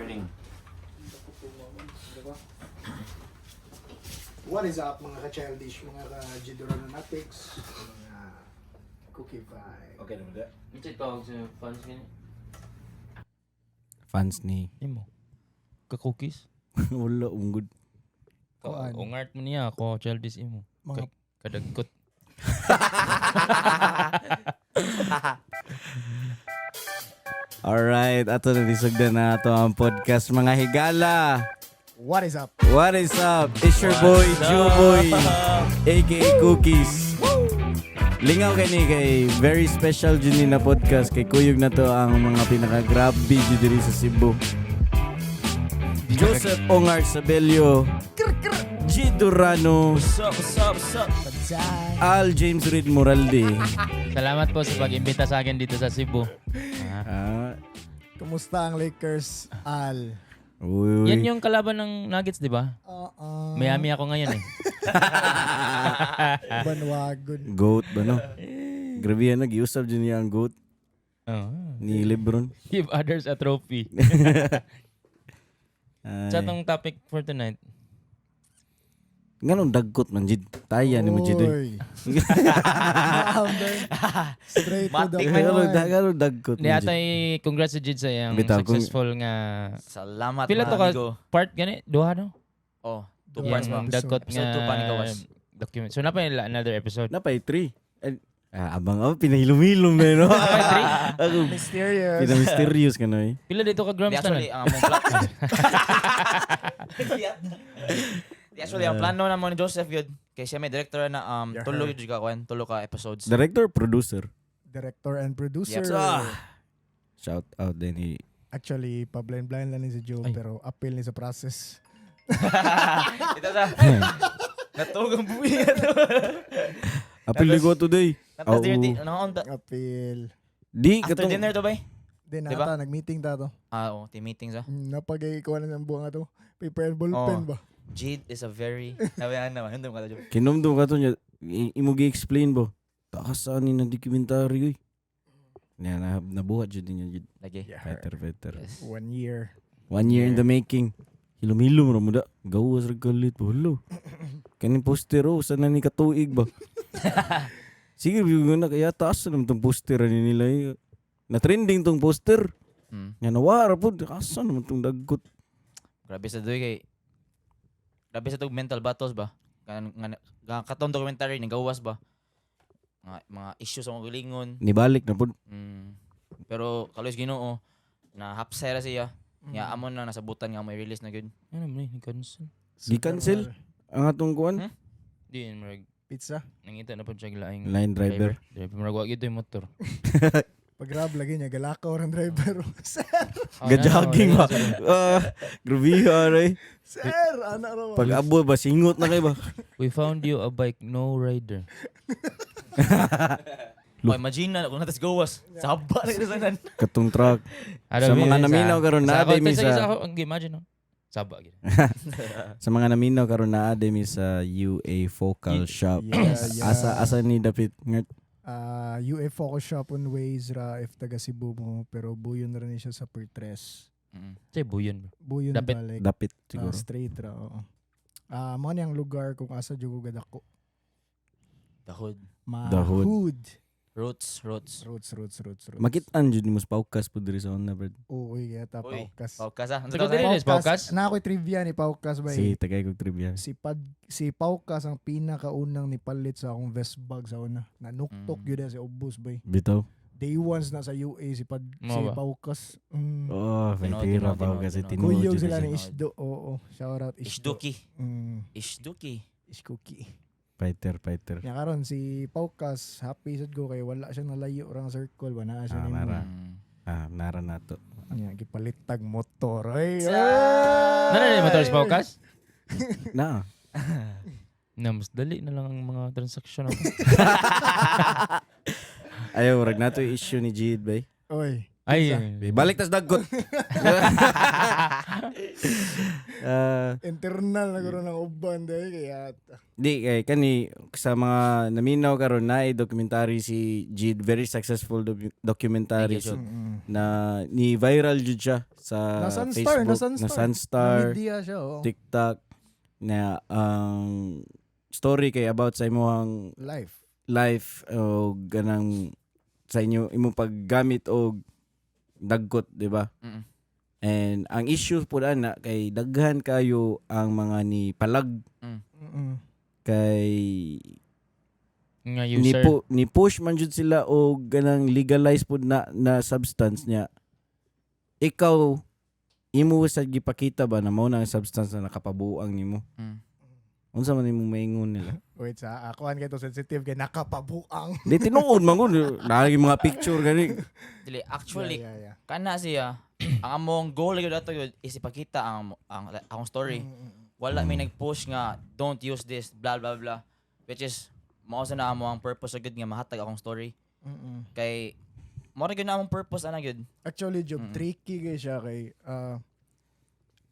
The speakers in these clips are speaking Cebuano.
Recording. Diba? What is up, mga ka-childish, mga ka-Jidoranatics, mga cookie vibe? Okay naman da. Ito tawag sa fans gani. Fans ni Imo. Ka-cookies? wala unggod. Kuan. Ungart mo niya ako childish imo. Mga Kadagkot. Alright, ato na disugdan na ato ang podcast, mga higala. What is up? What is up? It's your boy, Joe Boy, aka Cookies. Lingaw kay ni kay very special jud ni na podcast kay kuyog na to ang mga pinaka-grabe jud diri sa Cebu. Joseph Ongar Sabelio, G Durano, What's up? What's up? What's up? Bansay! Al James Reid Moralde. Salamat po sa pag-imbita sa akin dito sa Cebu. Ah. Ah, Kumusta ang Lakers, Al? uy, uy. Yan yung kalaban ng Nuggets, di ba? Oo. Miami ako ngayon eh. Banwagon. Goat ba no? Grabe yan, nag-iusap dyan niya ang goat Oh. ni Lebron. Give others a trophy. Ay. Sa atong topic for tonight. Nganong dagkot man jid. Taya ni mo jid. Oy. Oy. Ma'am, straight to the Matik. Nganong point. nganong dagkot Ni man jid. atay congrats sa Jid sa iyang Bitaw, successful nga Salamat, pila mga to ka amigo. part gani duha no? Oh, two Duha parts Yung ba? episode. dagkot nga Episode 2 pa ni gawas. document. So na pa yung another episode. Napay 3. Ah, abang oh, pinahilom-hilom eh, no? Napay 3? Ako, Mysterious. pinamysterious ka no eh. Pila dito ka Di grams actually, tanan? ang among plano. Di actually, ang plano na mo ni Joseph yun. Kay siya may director na tulo yun ka kuan, tulo ka episodes. Director, producer. Director and producer. Yep. Ah. Shout out din ni Actually, pa-blind-blind lang ni si Joe, Ay. pero appeal ni sa process. Ito sa Natugang buwi ito. Apil Ligo today. Tapos Oo. dinner, ano on Appeal. Di After katong dinner to bay? Then Diba? ata, nag-meeting ta to. Ah, oh, team meetings ah. Napagay ko na ng buwan nga to. Paper and ballpen Oh. ba? Jade is a very nabayan naman, hindi mo ka Jade. Kinumdum ka to niya. Imo gi-explain ba? Takas sa ni na documentary oy. Niya na nabuhat jud niya jud. Lagi. Yeah. Better, better. Yes. One year. One year in the making. Hilom-hilom ra mo da. Gawas ra galit ba? Hello. Kaning poster oh, sana ni katuig ba? Sige, yung na kaya taas na naman tong poster ani nila eh. Na trending tong poster. Nga nawara po, asa naman tong dagkot. Grabe sa doy kay grabe sa tug mental battles ba? Kan nga nga katong documentary ni gawas ba? Mga issues sa mga gilingon. Nibalik na po. Pero kalos Ginoo na hapsay ra siya. Nga amon na nasabutan nga may release na gyud. Ano man ni cancel? Gi-cancel ang atong kuan. Di murag Pizza. nangita na po siya laing Line driver. Driver murag wa gyud yung motor. Pag-grab lagi niya, galakaw ang driver. Sir! Ah, Ga-jogging ba? na, na, na, Ah, grabe aray. Sir! Ano ra ba? Pag abo ba singot na kay ba? We found you a bike, no rider. Oh, imagine na kung natas gawas. Saba na sanan. Katong truck. Sa mga naminaw karon na sa, mi sa, sa sa ako, ang imagine no. Saba gyud. Sa mga naminaw karon naa mi sa UA Focal Shop. Yeah. Asa asa ni dapit nga Ah, UA Focus Shop on Ways ra if taga Cebu mo, pero buyon ra ni siya sa Pertres. Say buyon bro. Buyon Dapit. ba like dapit siguro. Straight ra oo. Ah, mo ni ang lugar kung asa jud ko gadako. The hood. The hood. Hood. Roots, roots. Roots, roots, roots, roots. Makitaan jud mo sa Paukas po diri sa una brad. Oo, uy, kaya ta Uy, Paukas. Paukas ah. Ano Sa tawag diri na? is Paukas? Na ako'y trivia ni Paukas ba Si tagay kog trivia. Si Pad si Paukas ang pinakaunang nipalit sa akong vest bag sa una. Nanuktok yun na si Obus bay. Bitaw. Day ones na sa UA si Pad Mo si ba? Paukas. Oh, may Tinuod, tira tinuod, Paukas tinuod, tinuod. Kuyog jud sila siya. ni Isdo. Oo, shout out Isdo. Ishduki. Ishduki. Iskuki. Fighter, fighter. Nya karon si Paukas happy sad ko kay wala siya nalayo ra ang circle ba naa siya Ah, nimo. nara. Ah, nara nato. Nya gipalit tag motor. Ay. Nana ni motor sa Paukas? Na. Na mas dali na lang ang mga transaksyon ako. Ayaw, rag nato yung issue ni Jid bay. Oy. Ay, Balik tas dagkot. Ah, Internal na guro ng uban dahil kaya di kay kani sa mga naminaw karon na documentary si Jid, very successful documentary Thank you, Jud. Na ni viral jud siya sa Na Sunstar, Facebook, na Sunstar. na Sunstar, Media siya, oh. TikTok, na ang story kay about sa imong Life. Life o ganang sa inyo imong paggamit og dagkot, di ba? Mm. And ang issue po ana kay daghan kayo ang mga ni palag kay Nga ni, user. ni push man jud sila og ganang legalize pud na na substance niya. Ikaw, imo sa gipakita ba na mao na ang substance na nakapabuang nimo? Unsa man imong maingon nila? Wait sa ako kay to sensitive kay nakapabuang. Di tinuod man gud, naagi mga picture gani. Dili, actually, Yeah. kana siya, ang among goal gyud ato gyud is ipakita ang akong story. Wala may nag-push nga don't use this, blah blah blah, which is mao sa na amo ang purpose gyud nga mahatag akong story. Kay mao ra gyud na among purpose ana gyud. Actually, Job, tricky kay siya kay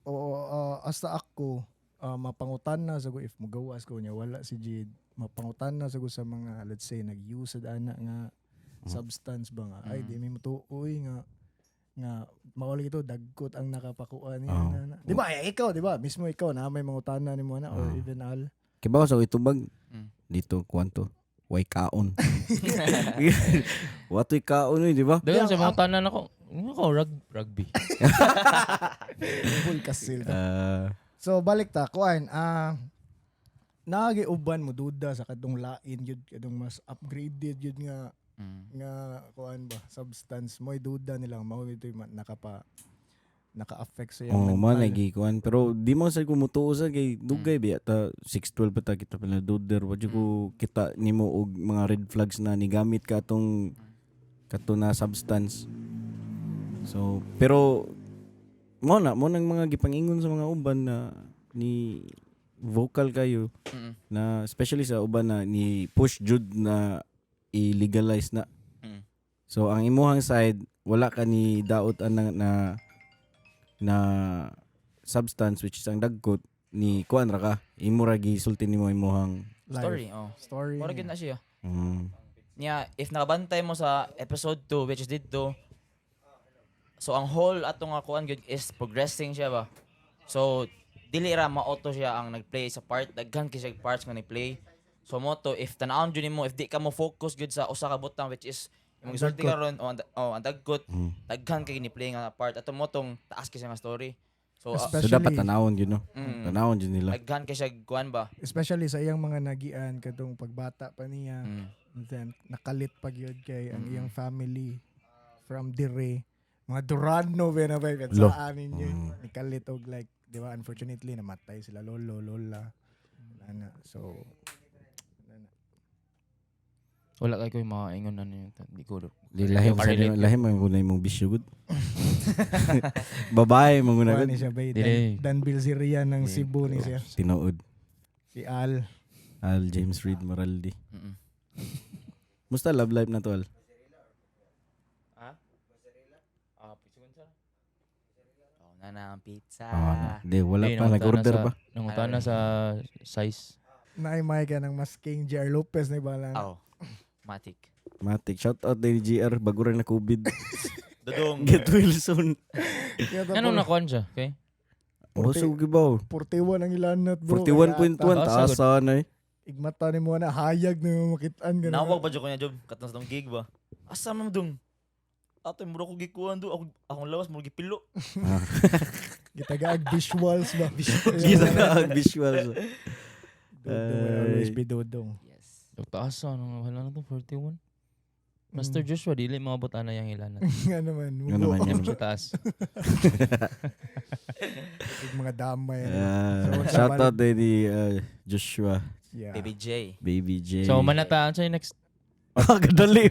oo, hasta ako mapangutan na sa ko if mugawas ko niya wala si Jade, mapangutan na sa ko sa mga, let's say, nag-use sad ana nga substance ba nga ay di mi mutuoy nga nga mao lagi to dagkot ang nakapakuan niya na. Di ba? Eh, ikaw, di ba? Mismo ikaw na may mangutana nimo na or even Al. Kibaw sa itubag dito kwanto way kaon. Watoy kaon eh, di ba? Dagan sa Yang mga tanan ako. Ano ko, rugby. Bull kasil. Ah, So balik ta kuan naagi uban mo duda sa kadtong lain yun, kadtong mas upgraded yun nga nga kuan ba substance mo, duda nilang mao ito naka-affect sa iyang Oh, man mental. lagi kuan, pero di mo sa kumutuo sa kay dugay biya ta 612 pa ta kita pala duder wa jud ko kita nimo og mga red flags na nigamit ka atong kato na substance. So, pero mo nang mga gipangingon sa mga uban na ni vocal kayo na especially sa uban na ni push jud na i-legalize na. So ang imuhang side, wala ka ni daot anang na na substance, which is ang dagkot, ni kuan ra ka. Imo ra gisulti nimo imuhang Life. Story, oh. Story. Mao ra gyud na siya. Niya, if nakabantay mo sa episode 2, which is didto, so ang whole atong nga kuan gyud is progressing siya ba. So dili ra ma-auto siya ang nagplay sa part, daghan kay siya parts nga ni-play. So mo to, if tan-awon jud nimo, if di ka mo focus gyud sa usa ka butang, which is imong gisulti karon o ang dagkot, daghan kay ni-play nga part ato mo tong taas kay siya nga story. So So Especially, dapat tanawon gyud, no. Tanawon jud nila. Daghan kay siya kuan ba. Especially sa iyang mga nagian kadtong pagbata pa niya. And then nakalit pa gyud kay ang iyang family from dire mga Durano ba na ba Lo. sa amin yun nikalit og like, di ba, unfortunately namatay sila lolo lola ana, so Wala kay ko yung mga ingon na niyo. Di ko. Di lahi Di ko sa relate. lahi man gud na imong bisyo gud. Babae man gud na kuha gud. ni siya ba Dire. Dan Bilzerian ng Cebu ni siya. Tinuod. Si Al. Al James Reid Moraldi. Musta love life na to, Al? Ha? Ah, pizza sir. Oh, na na ang pizza. Oh, na. Di wala Di, pa nangutana nag-order pa. Nangutana sa size. Naimay ka ng mas King JR Lopez na iba lang. Oh. Matic. Matik. Shout out din GR bago ra na COVID. Dudong. Get well soon. Kaya Anong nakuan siya? Okay? Oh, so gibaw. 41 ang ilanat, bro. 41.1 Kaya taas sana eh. Igmata ni mo na hayag na makitaan ka na. Nawag ba jud ko niya job katong sa tong gig ba? Asa man dong? Ato mura ko gikuan do ako akong lawas mura gipilo. Gitagaag visuals ba? Visuals. Kita ka ang visuals. Dudong will always be dudong. Yes. Taas sa anong wala na to 41. Master Joshua dili maabot ana yang ilanat. Nga naman. Nga naman, nga naman. Sa taas. Yung mga damay. Ano. So, Shout out din ni Joshua, Yeah. Baby J. Baby J. So manataan sa next. Ah, kadali.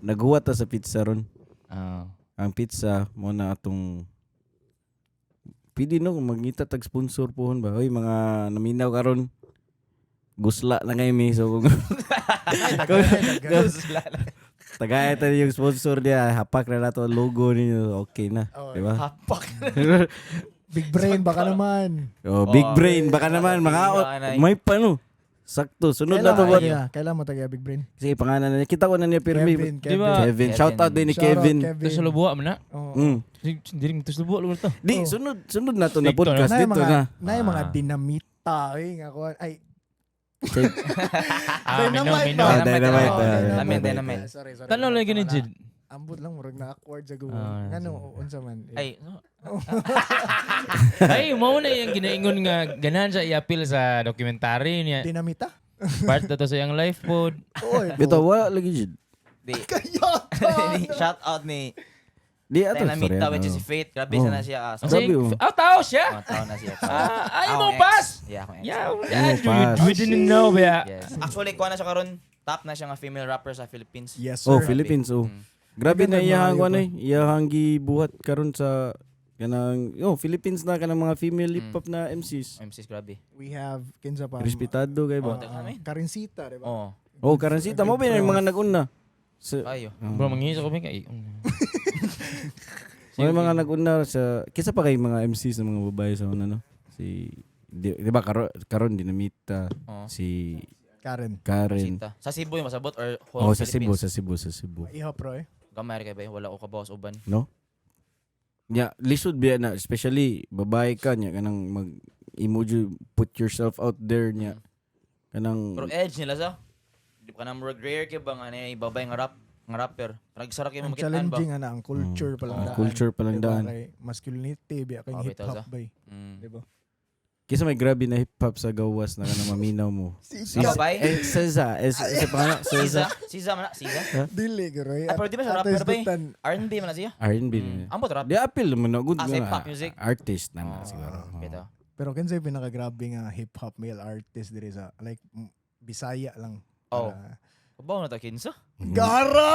Naghuwat ta sa pizza ron. Ah. Ang pizza mo na atong pwede no kung mangita tag sponsor pohon ba. Oy, mga naminaw karon. Gusla na ngayon mi. So kung Ay, daghan. Tagay tayo yung sponsor niya. Hapak na nato ang logo ninyo. Okay na. Oh, Di ba? Hapak. Big brain baka naman. Oh, big Oh, brain. Baka naman. Mga Anay. may pa no. Sakto. Sunod na Kailan to mo ba? tagiya? Kailan mo tagiya big brain? Sige, pangalan na niya. Kita ko na niya pirmi. Kevin, Kevin. Di ba? Kevin. Shout out din ni Shout out, Kevin. Kevin. Ito sa lubuwa man na. Oo. Dili mo ito sa lubuwa lugar to. Di, Oh. sunod, sunod na to na Dito podcast. Na yung Dito mga, na. na yung mga Ah. dinamita. Eh, nga kuwan. Ay, Ah, mino, Dynamite mino. ba? Ah, dynamite. Oh, ah, dynamite. Dynamite, dynamite. Ah, sorry, sorry. Tanaw lagi ni Wala. Jid. Ambot lang, murag na awkward sa gulo. Ah, Ngano, unsa man. Eh. Ay, no. Ay, mao na yung ginaingon nga ganahan siya i-appeal sa documentary niya. Dinamita? Part na to sa iyang life pod. Oy, Bitaw, wala lagi jud. Di. Kaya Shout out ni Di ato. Sorry. Dynamita, which is ano. si Faith. Grabe Oh. siya na siya. Ah, Ang saying, Grabe, oh. ah, tao siya. Mga tao na siya. Ah, ay Akong mo ex. pass. Yeah, akong ex. Yeah, Oh, pass. we didn't know ba. Yes. Actually, kuha na siya karon. Top na siya nga female rapper sa Philippines. Yes, sir. Oh, Philippines oh. Grabe na Maganda iyahang mga kuan eh. Iyahang gibuhat karon sa kanang oh Philippines na kanang mga female hip hop na MCs. MCs, grabe. We have, kinsa pa? Respetado kay Oh, ba? daghan man. Karinsita, di ba? Oh, Oh, karon sita mo ba yung mga nag-una? Sa ayo. Bro, mangihis ako kay. may mga nag-una sa kisa pa kay mga MCs ng mga babae sa una no. Si di ba karon karon Dinamita Oh. si Karen. Karen. Sita. Sa Cebu yung masabot or whole Oh, sa Cebu, Philippines? sa Cebu, sa Cebu. Iha pro eh. Gamay kay ba? Wala ko kabawas uban. No? Nya, lisod biya na especially babae ka nya kanang mag imo jud put yourself out there nya. Kanang Pero edge nila sa. Di pa ka na murag rare kay ba nga na babay nga rap nga rapper. Nagsara kay mo Ang makitaan ba? challenging ana ang culture pa lang Ang daan. culture pa lang Diba, daan. Kay masculinity biya kay Ah, hip bitaw hop sa. bay, Mm. di ba? Kisa may grabe na hip hop sa gawas na kanang maminaw mo. Si Ang babae? Eh, Seza, eh, sa pangalan, Siza? Seza. Siza man na? Siza? Dili garo. Ah, pero di ba siya rapper ba eh? R&B man na siya? R&B. Mm. Ambot rap. Di appeal man na good Ah, sa nga, hip hop music. Artist na na Oh, siguro. Bitaw. Pero kinsay pinakagrabe nga hip hop male artist diri sa like Bisaya lang. Oh. Para- Kabaw na ta kinsa? Gara!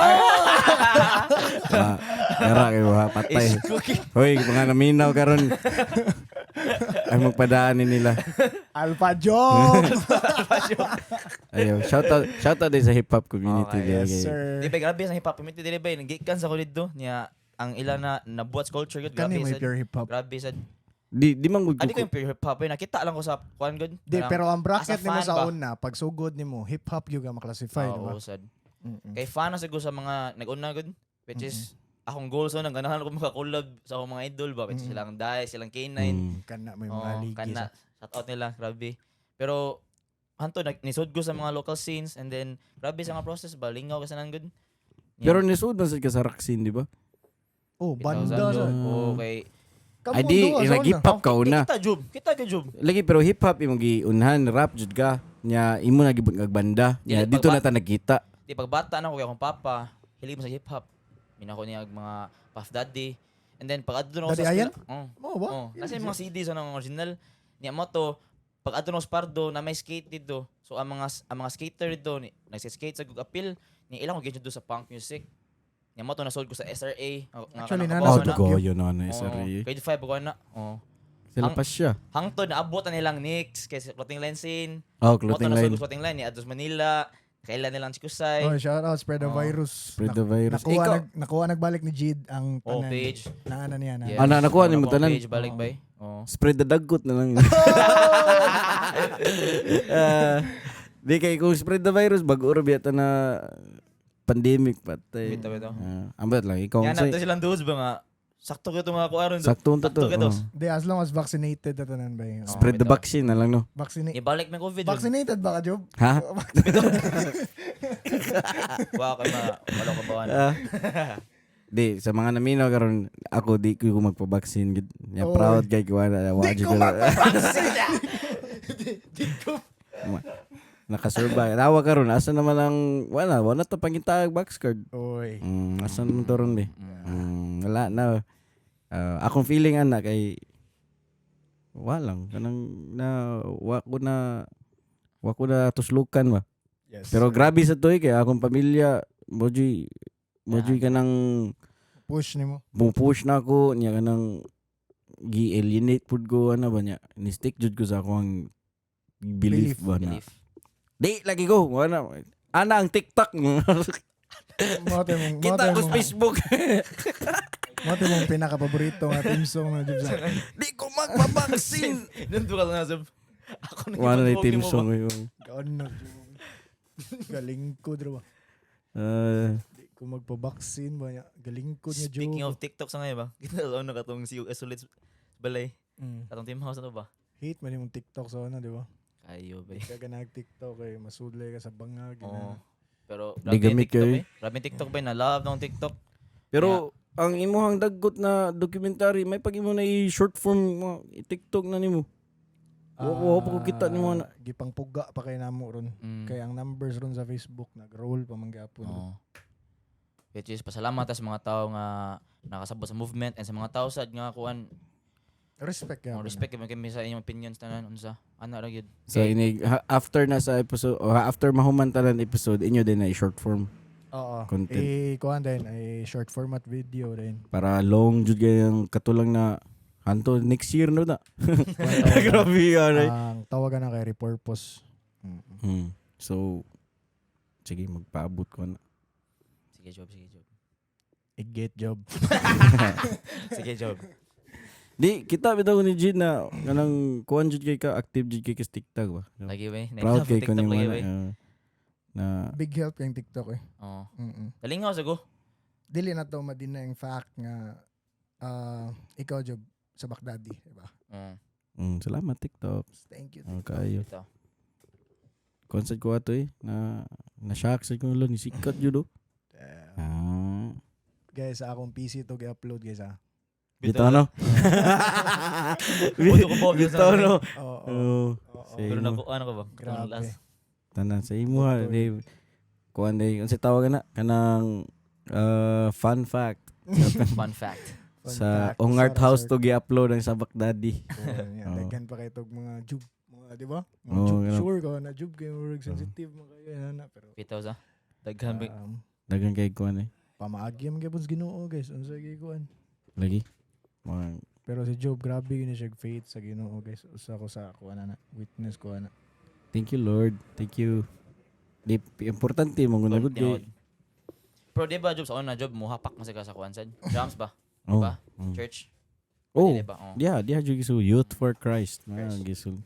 Ah, Gara kayo ha, patay. Hoy, mga naminaw karon. Ay magpadaanin nila. Alpha Job! Ayo, shout out din sa hip hop community. Okay, di, Yes, kay- sir. Di ba grabe sa hip hop community dili ba gikan sa ko didto niya ang ila na nabuhat sa culture gud Kani grabe may sad. pure hip hop. Grabe sad. Di man gud Adi ko ko. yung pure hip hop eh nakita lang ko sa kuan gud. Di, Parang- pero ang as bracket a nimo fan sa ba? una, pag sugod nimo, hip hop gyud ka maklasify, di ba? Oo, sad. Mm-mm. Kay fan na siguro sa mga nag-una gud which is akong goal so nang ganahan ko makakolab sa akong mga idol ba which is silang Dai, silang K9. Kana may mga Oh, ligi. kana shout out nila, grabe. Pero hanto nag nisod ko sa mga local scenes and then grabe sa mga process ba lingaw ka sa gud. Pero nisud man sad ka sa rock scene, di ba? Oh, banda sa. Okay. Kamu Ay di, duha sa nag una. hip hop ka una. Kita jub, kita ka jub. Lagi pero hip hop imong giunhan, rap jud ka. Nya imo na gibot nga banda. Nya Dili, dito na pagba- ta nagkita. Di pagbata na ko kay akong papa, hilig mo sa hip hop. Minako niya og mga Puff Daddy. And then pag adto na ko Daddy sa Ayan? eskwela- Oh. Mo ba? Oh, nasa yung mga CDs ang original. Niya mo to pag adto na ko sa Pardo na may skate dito. So ang mga skater dito ni nagsi-skate sa appeal ni ilang ko do sa punk music. Niya mo to nasold ko sa SRA. Nga Actually, kanang nana Oh, kabaw sa na. dugo na na Oh, SRA. grade 5 ko na. Oh. Sila Ang- pa siya. Hangtod naabot na nilang Knicks kay sa clothing line scene. Oh, Mo to clothing nasold line. ko sa clothing line ni Ados Manila. Kailan nilang Chikusay. Oh, shout out spread the Oh. virus. Spread the virus. Nakuha, Ikaw- nakuha nagbalik ni Jid ang Oh, tanan. page. Naana niya na. Yes. Ah, nakuha ni mo Akong tanan. Page balik bay. Oh. Spread the dagkot na lang. Ah, di kay kung spread the virus bago ra biyata na pandemic patay. Bitaw, bitaw. Ah, ambot lang ikaw Yan ang nato silang dudes ba nga sakto gyud mga kuaron. Sakto unta to. Sakto gyud Oh. Di, as long as vaccinated na tanan ba yun. Oh, Spread the bitaw. vaccine na lang no. Ibalik may COVID. Vaccine. Vaccinated ba ka, Job? Ha? Wa kay ma wala ko bawan. Ah. Di sa mga naminaw karon ako di ko magpa-vaccine gid. Ya Oy. proud kay ko wala wa Di jud ko ko. magpa-vaccine! Di ko. Nakasurvive. Tawa karon asa naman ang wala wala ta pangitag box card. Oy. Asa naman to ron be? Wala na. Ah, akong feeling ana kay walang kanang na wa ko na tuslukan ba. Yes. Pero grabe sa to eh, kay akong pamilya mojoy mojoy kanang Push nimo. push na ako niya kanang gi-alienate pud ko ana ba niya ni stick jud ko sa akong belief, Belief. ba na Belief. di lagi ko wala ana ang TikTok. Mao to mong Kita ko sa Facebook. Mao to mong pinaka-paborito nga theme song na jud sa. Di ko magpabaksin. Nandun ka na Sob. Ako na Wala na yung ipatawag team nimo ba? song yun. Gaon na jud. Galing ko dro ba. Di ko magpabaksin ba niya. Galing ko niya jud. Speaking of TikTok sa ngayon ba? Kita sa ano katong si US ulit balay. Katong team house ano ba? Hate man yung TikTok sa ano, di ba? Ayo ba. Kaya ganag TikTok kay masudlay ka sa bangag. Oo. Oh. Pero Di grabe yung gamit TikTok kayo. eh. Grabe yung TikTok ba na love ng TikTok. Pero ang imuhang dagkot na documentary, may pag imo na i-short form mo, i-TikTok na nimo. Wa pa ko kita nimo na. Ah, Gipangpuga pa kay namo ron. Kay ang numbers ron sa Facebook nag-roll pa man gyapon. Oo. Which is pasalamat ta sa mga tao nga nakasabot sa movement and sa mga tao sad nga kuan Respect oh, gyapon. respect gyud kami sa inyong opinions tanan unsa ana ra gyud. So ini after na sa episode o after mahuman tanan episode inyo din na i-short form Oo. content. Eh, kuan din ay short format video din. Para long jud kayang katulang na hanto next year no na. Grabe yan eh. Ang tawagan na kay repurpose. So sige, magpaabot ko na. Sige job, sige job. I-get job. Sige job. Di kita bitaw ni Jid na kanang kuan jud kay ka, active jud kay ka sa TikTok ba. Lagi we. Proud kay ko TikTok ni lagi mo we. na, na Big help kayong TikTok eh. Oo. Mm-mm. Kalingaw sa go. Dili na to madina yung fact nga ikaw job sa Baghdadi, di ba? Oo. Salamat TikTok. Thank you. Ang kaayo. Ito. Concert ko ato eh na na shock sa ko ni sikat jud oh. Damn. Ah. Guys, sa akong PC to gi-upload guys ah. Bitaw no. Boto ko po, Bitaw no. Oo. Oo. Oo. Sa Pero imo. nako ano ka ba? Katong Grabe. last. Tanan sa imo ha. Di kuan day unsa tawag na kanang fun fact Fun fact. Fun sa fact, Ong Art Sarah House Sir. to gi-upload ang Sabak Daddy. Oo, yeah, Oo. daghan pa kay tog mga jub, mga di ba? Mga Oo, jub, ganun. sure ko na jub kay murag sensitive man kayo na pero Bitaw sa. Daghan ba. Dagan kay kuan eh. Pamaagi man gyapon sa Ginoo guys, unsa gyud kuan. Lagi. Mga Pero si Job grabe yun siya faith sa Ginoo guys. Usa ko sa kuan na witness ko ana. Thank you Lord. Thank you. Di importante mo gud gud kay. Pero di ba job sa una job muhapak man sa ka sa kuan sad? Drums ba? Oh. Ba? Church? Oh. Dili ba? Oo. Yeah, diha jud gisul Youth for Christ. Na gisul.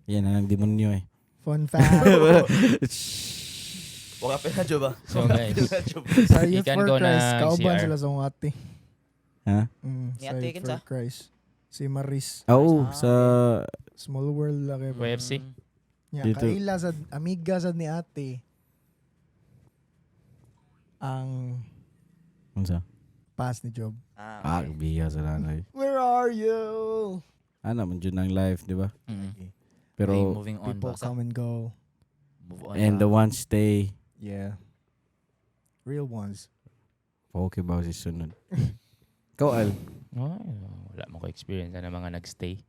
Yan ang demonyo eh. Fun fact. Wala pa na job ah. So guys, Job. Sa Youth Ikan for ko Christ, ng kauban CR. sila sa akong ate. Ha? Ni Sa ate Youth kinsa? for Christ. Si Maris. Oh, Ah, sa Small world la kay ba. YFC. Nya, Dito. kaila sad amiga sad ni ate ang unsa? pass ni Job. Ah, Ah, biya sa nanay. Where are you? Ana man jud ang life, di ba? Mm. Pero Okay, moving on People ba? Sa, come and go. move on. and the ba? ones stay. Yeah. Real ones. Okay ba si sunod? Ikaw Al, Ay, wala mo ko experience na mga nagstay.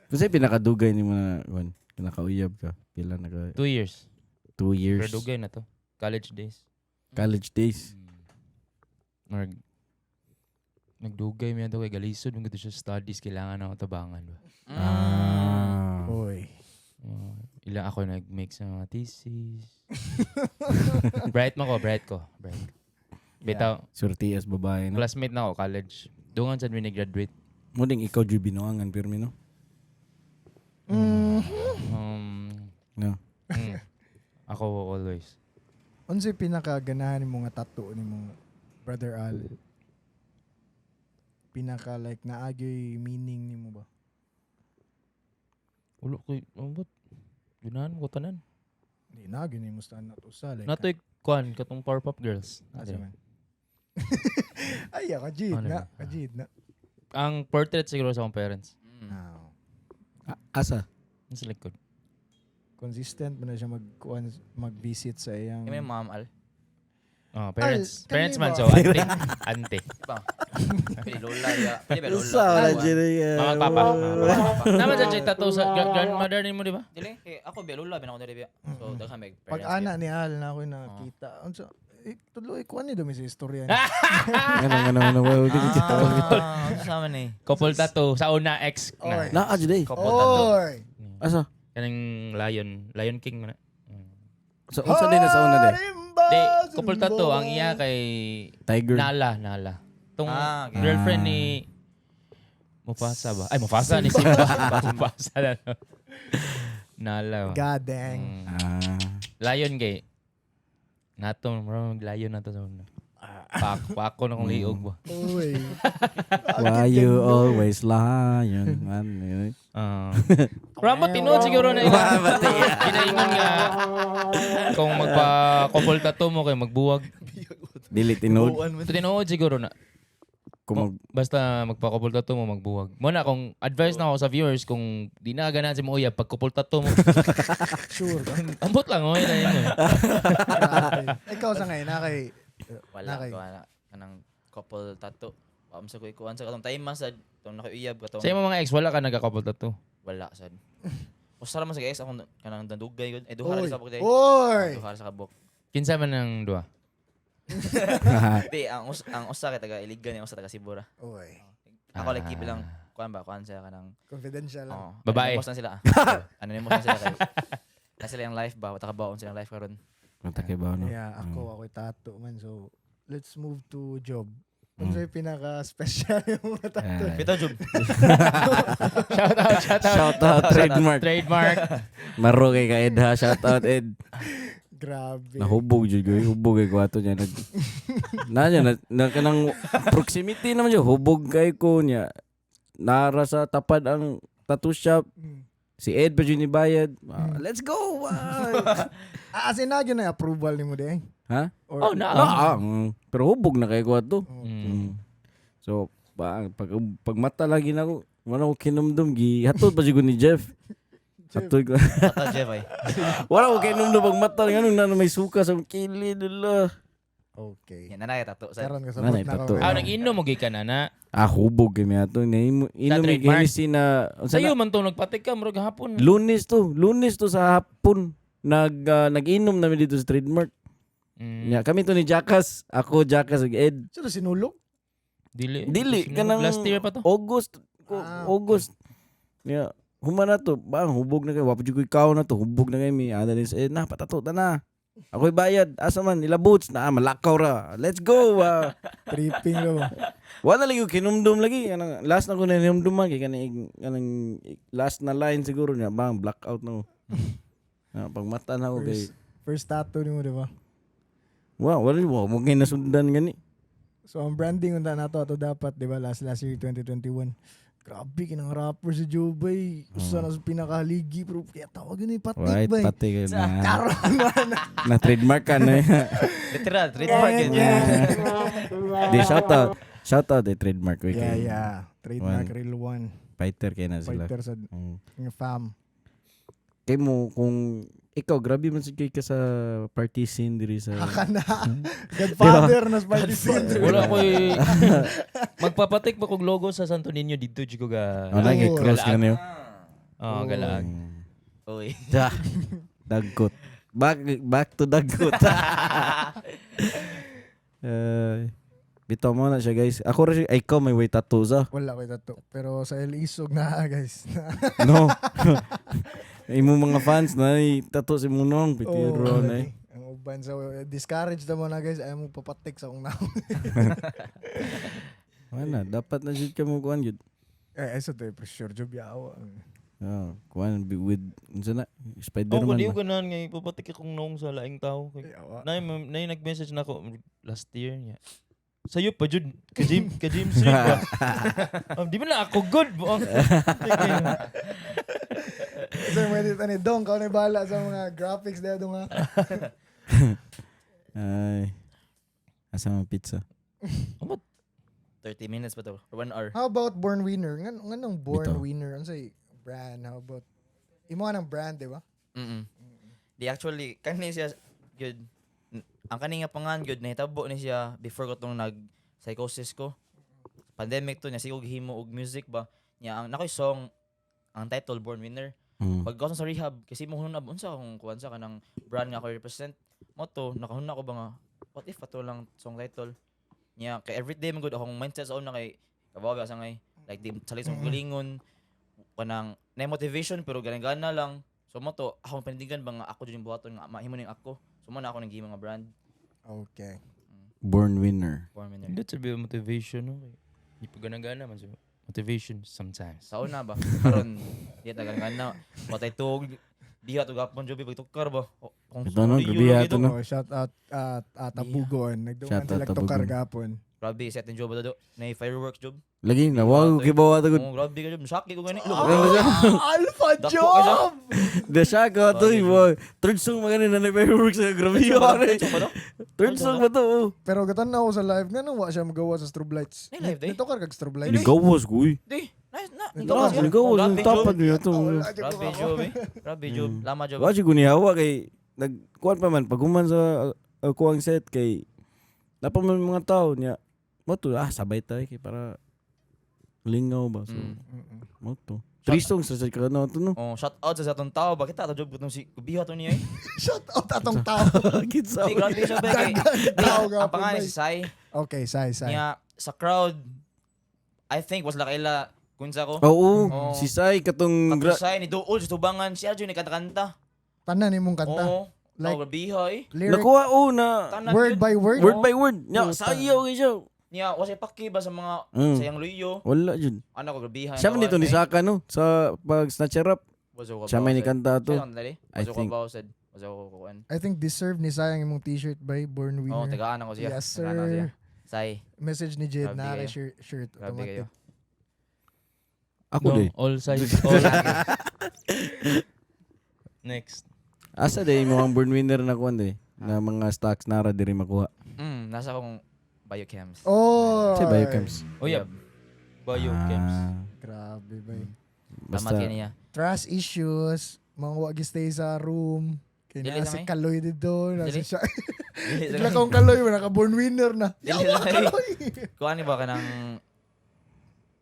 kasi pinakadugay ni mo na kuan, kinakauyab ka. Pila na ka? 2 years. 2 years. Pero dugay na to. College days. College days. Or nagdugay mi ato kay galisod man gud siya studies kailangan ako tabangan ba. Ah. Oy. Oh, ilang ako nag-make sa mga thesis. Bright man ko, bright ko, bright. ko. Bitaw, Surti as babae no. classmate na ako college. Dungan sad mi ni-graduate. Mo ding ikaw jud binuangan pirmi no. No. Ako always. Unsay pinakaganahan nimo nga tattoo nimo, Brother Al? Pinaka like naagyoy meaning nimo ba? Ulo ko, oh, ba't? Ganahan mo ko tanan. Di naagyoy nimo sa na to sa like. Natoy kuan katong Powerpuff Girls. Asa man. Ay, kajid Ano na, ba? kajid na. Ang portrait siguro sa akong parents. Ah, Asa? Nasa likod. Consistent man na siya mag kuan mag-visit sa iyang Kami ma'am Al. Ah, parents. Al, Parents kani man ba? so ante. Ante. Ba? Pwede lola ya. Pwede ba lola? Sa wala jud. Mga papa. Mga papa. Naman sa siya tattoo sa grandmother nimo di ba? Dili, kay ako be lola bin ako dili biya. So daghan may Pag parents. ana ni Al na ako nakita. Unsa eh, tuloy kuan ni dumi sa istorya niya. Ano ano ano ano. Ah, ano sa man eh. Couple tattoo sa una ex Oy. na. Na jud eh. Couple tattoo. Oy. Asa? Kaning Lion, Lion King man. Na. Sa unsa din na sa una de? Di, couple tattoo ang iya kay Tiger. Nala, Nala. Tong Ah, okay. girlfriend ni Mufasa ba? Ay, Mufasa ni Simba. Mufasa na. No? Nala. God dang. Ah. Lion kay. Nato, marami mag-lion na to sa una. Pako na kong liog ba. Uy. Why you always lying? Man, yun. Ah. Ramo tinuod siguro na ila. Ginaingon nga kung magpa-couple tattoo mo kay magbuwag. Dili tinuod. Tinuod siguro na. Kung mag, Basta magpa-couple tattoo mo magbuwag. Mo na kung advice na ako sa viewers kung di na ganahan si mo uyab pag couple tattoo mo. Sure. Ambot lang oy na yun. Grabe. Ikaw sa ngayon, na kay... Wala Nakay. ko ana kanang couple tattoo. Wa man sa ko ikuan sa katong time man sad tong nakauyab katong Sa imong mga ex wala ka nagka-couple tattoo. Wala sad. Usa ra man sa ex akong kanang dandugay gud. Eh duha ra Uy. sa kabuk day. Uy! Duha ra sa kabuk. Kinsa man ang duha? Di ang usa kay taga Iligan, ang usa taga Sibura. Uy. Ako like keep lang kuan ba kuan siya kanang Confidential lang. oh, Babae. Anonymous na sila. Anonymous na sila kay. Na sila yung life ba, wala ka silang life karon. Matakay ba no? Yeah, ako'y tattoo man. So, let's move to job. Ano sa'yo pinaka-special yung mga tattoo? Ay. Bitaw jud. Shout out, shout out. Shout out trademark. Trademark. Maro kay ka Ed ha. Shout out Ed. Grabe. Nahubog jud ko. Hubog kay ko ato niya nag na niya na, na kanang proximity naman jud hubog kay ko niya. Nara sa tapad ang tattoo shop. Si Ed pa jud ni bayad. Ah, let's go. Ah. Ah, as in, na yun na approval ni mo di eh. Ha? Or, Oh, na. Ah, pero hubog na kay ko ato. Mm. So, pa, pag, pag mata lagi na ako, wala ko kinumdum, gi, hatod pa siguro ni Jeff. Hatod ko. Tattoo Jeff ay. Wala ko kinumdum pag mata, ganun na may suka sa kilid, nila. Okay. Yan na na tattoo sad. Karon ka sa Nanay, na tattoo. Ah, nag-inom mo gikan na na. Ah, hubog kami ato. Inom Sa may trademark. Hennessy na, unsa Sa'yo na? man to nagpatik ka murag hapon. Lunes to sa hapon. Nag-inom namin dito sa trademark. Mm. Nya, kami to ni Jackass. Ako, Jackass, ug Ed. Sino sinulog? Dili. Dili, Sinulog kanang last year pa to. August. Ah, August. Yeah. Human na to. Bang, hubog na kayo. Wapo ko ikaw na to. Hubog na kayo. Mi. Ana din sa Ed. Na, patato ta na. Ako'y bayad. Asa man, ila boots. Na, malakaw ra. Let's go. Ah. Tripping lo. Wala lagi ko kinumdum lagi. Kanang, last na ko na kinumduman. Kay kanang, kanang last na line siguro niya. Bang, blackout na ko. Ah, pag mata na ako kay... First tattoo ni mo, di ba? Wow, wala wow, mo kay nasundan gani. So, ang branding unta nato ato dapat, di ba? Last last year, 2021. Grabe, kinang rapper si Jubay. Usa na sa pinakahaligi, pero kaya tawag yun eh, patik Right, ba eh. pati kay na. Karon man. Na trademark ka na. Literal trademark yun. Di shout out. Shout out eh, trademark we Yeah, kay yeah. Trademark, One. real one. Fighter kay na sila. Fighter sa yung fam. Kay mo kung ikaw grabe man sad kay ka sa party scene diri sa Haka na. Godfather na Spidey scene. Wala ko eh. Magpapatik ba kog logo sa Santo Niño didto jud ko ga. Oh, nagi cross ka niyo. Oh, galaag. Uy. Da. Dagkot. Back back to dagkot. Eh, bitaw mo na siya guys. Ako ra siya, ay, ikaw may way tattoo sa. Wala ko tattoo. Pero sa El Isog na, guys. No. Imo mga fans na ay, tattoo si Munong pitiro Oo, na eh. Ang uban sa discourage na mo na guys, ayaw mo papatik sa akong naon. Wala, dapat na jud ka mo kuan jud. Eh, ay sa to, pressure job yawa. Oh, kuan with unsa na Oh, Spider-Man. kung di ko ba? ganahan nga ipapatik akong noong sa laing tao. Kay Yawa. Nay, nay nag-message na ako last year niya. Sa'yo pa jud ka James ka James Reid ba? Di ba na ako good bo. So, may dito ni Dong, kau na bahala sa mga graphics dito nga. Ay. Asa man pizza? 30 minutes pa to or 1 hour. How about Born Winner? Nganong Born Bitaw. Winner? Ano say brand? How about Imo ng brand, di ba? Mm. Di actually kani siya good. Ang kani nga pangan good nahitabo ni siya before ko tong nag psychosis ko. Pandemic to niya siguro gihimo og music ba. Niya ang nakoy song ang title Born Winner. Pag sa rehab kasi mo hunab unsa akong kuan sa kanang brand nga ako represent mo to nakahuna ko ba nga what if ato lang song title niya kay everyday man good akong mindset sa una kay kabaw sa ngay like di salig sa galingon kanang na motivation pero ganang-gana lang. So mo to akong panindigan ba nga ako jud yung buhaton nga mahimo ning ako. So mo na ako nang gihimo nga brand. Okay. Born winner. Born winner. That's a bit of motivation, no? Hindi pa gana-gana man siya. Motivation sometimes. Sa una ba? Karon di ta gana. Patay tug. Diha to gapon job pagtukar ba. O, kung Ito, no? Rio, Grabe lagi ato, to. no? Oh, shout out at Tabugon. Nagduman Shout out sila tukar Tabugon. gapon. Grabe set job ba do. Nay fireworks job. Lagi, nawag ko kibawa to. Oh, grabe ka job. Saki ko gani. Alpha Dako Job! The shock ko to. Third song magani na na fireworks sa grabe yun. Third song ba to? Oh. Pero gatan na ako sa live nga nung wa siya magawa sa strobe lights. May live, day? Nito kag strobe lights. Nigawas ko uy. Di, nice na. Nigawas, siya. Nigawas. Oh, Ang grabe, tapad job. niya to. Oh, wala, jud ko Grabe ako. job eh. Grabe job. Lama job. Wa ko nihawa kay nagkuan pa man pag human sa kuang set kay napa man mga tao niya mo to sabay tayo kay para lingaw ba so mo to. Three songs sa ka na to, no. Oh, shout out sa atong tao ba kita ato job kutong si kubiha to niya eh. Shout out atong tao. Kitsa. Di grabe siya ba kay. Tao Ang gapon, pangalan bay. si Sai. Okay, sai sai. Niya sa crowd I think was lakaila kunsa ko. Oo, Oo. si Sai katong Katong Sai ni Duol sa tubangan siya jud ni kanta-kanta. Tanan imong kanta. Oo. Like- Like, grabiha eh. Lyric nakuha oh na Tanan word jud. by word. word by word. Nya Puta. sayaw kay siya. Niya wasay paki ba sa mga sa iyang luyo. Wala jud. Ano ko grabiha. Siya man dito ni Saka no sa pag snatcher up. Siya may ni kanta to. Siya I I think. think. Wasay ko kuan. I think deserve ni sayang imong t-shirt by Born Oh, Winner. tagaan ako siya. Yes, Tagaan ako siya. sir. Sai. Message ni Jade Grabe na kay kayo. shirt, shirt Grabe automatic. kayo. Ako No, di. all size. All. Next. Asa day mo ang born winner na kuan day na mga stocks nara diri makuha. Nasa akong biochems. Oh. Sa biochems. Oh, yeah. Biochems. Ah, Grabe bay. basta Tama niya. Trust issues, mga wa stay sa room. Kay Dili naa si lang eh. Kaloy dito, nasa Dili. siya. Dili Bigla kong Kaloy, wala ka born winner na. Dili Yawa lang eh. Kaloy. Kuan ni ba kanang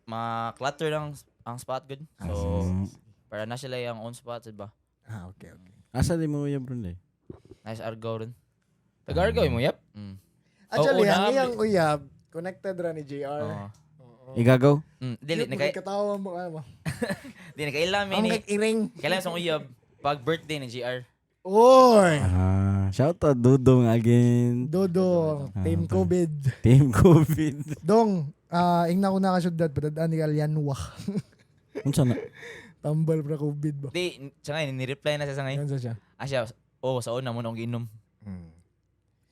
ma-clutter lang ang spot good. So para na sila yung own spot ba? Ah, okay, okay. Asa day mo yung bro day? Nice Argao ron. Taga-Argao mo, yep. Actually, Oo, ang na- iyang uyab, connected ra ni JR. Oo. Igagaw? Dili Cute mo nakay kay katawa mo ano. dili nakaila mi Ang ni kay iring. kailan sa uyab pag birthday ni GR. Oy! Shout out Dudong again. Dodong, Team Ah, COVID. Team COVID. Dong, ingna ko na ka syudad, padadaan ni Alyanwa. Unsa na? Tambal pra COVID ba? Di siya nga ni-reply na siya sa ngayon. Yan sa siya. Ah siya, oh sa una mo nang giinom.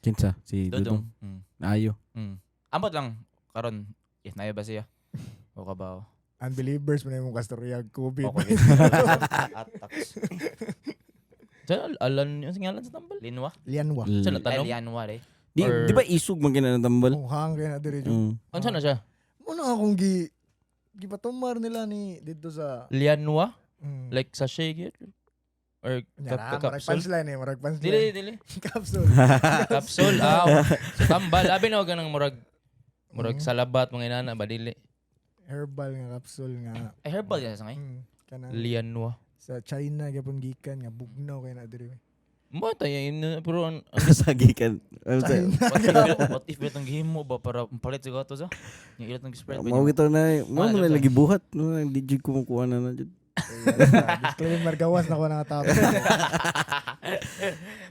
Kinsa? Si Dudong. Dudong. Ayo. Ambot lang karon if nayo ba siya. O ka ba? Unbelievers mo na yung kastorya COVID. O COVID. Attacks. Diyan, alan, yung singalan sa tambal. Linwa? Lianwa. Siya na Ay, tanong. Lianwa re. Di, Or- di ba isog man gina ng tambal? Oh, hang kay na diri. Ano na siya? Muna akong gi gipatumar nila ni dito sa Lianwa? Like sachet gyud? Or Nya kap na, marag capsule? punchline eh, marag punchline. Dili, dili. Capsule. Capsule. Ah, so tambal. Abi na og murag murag salabat mga inana ba dili. Herbal nga capsule nga. Ay herbal yan sa ngayon. Kanang Lianwa. sa China gyapon gikan nga bugnaw kay na diri. Mo tayo yun, pero ang Sagikan. Ano sa? What if itong gihimo ba para mapalit sa gato sa? Yung ilat ng spread. Mao gito na, mao Ah, na joke lagi buhat no, di jud ko makuha na na jud. Disclaimer gawas na ko na tapos.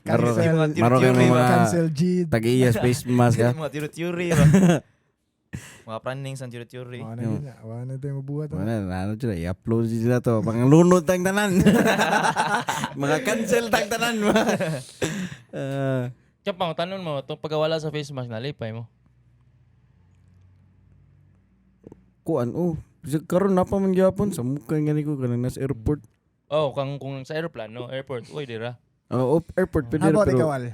Maro Cancel. maro kay mga Cancel Jid. tag-iya space mask ha. Mga tiro-theory ba? Mga plannings ang tiro-theory. Wala na yun na. Wala na tayo mabuhat. Wala na ano jud i-upload jud na to. Panglunod tang tanan. Mga cancel tang tanan. Eh, Kaya pang tanon mo, itong pagkawala sa face mask, nalipay mo. Kuan oh. Bisag karon na pa man gyapon sa mukha gani ko kanang nasa airport. Oh, kang kung sa aeroplano, airport, uy, dira. Oh, airport pwede How ra, about pero ikaw, Al?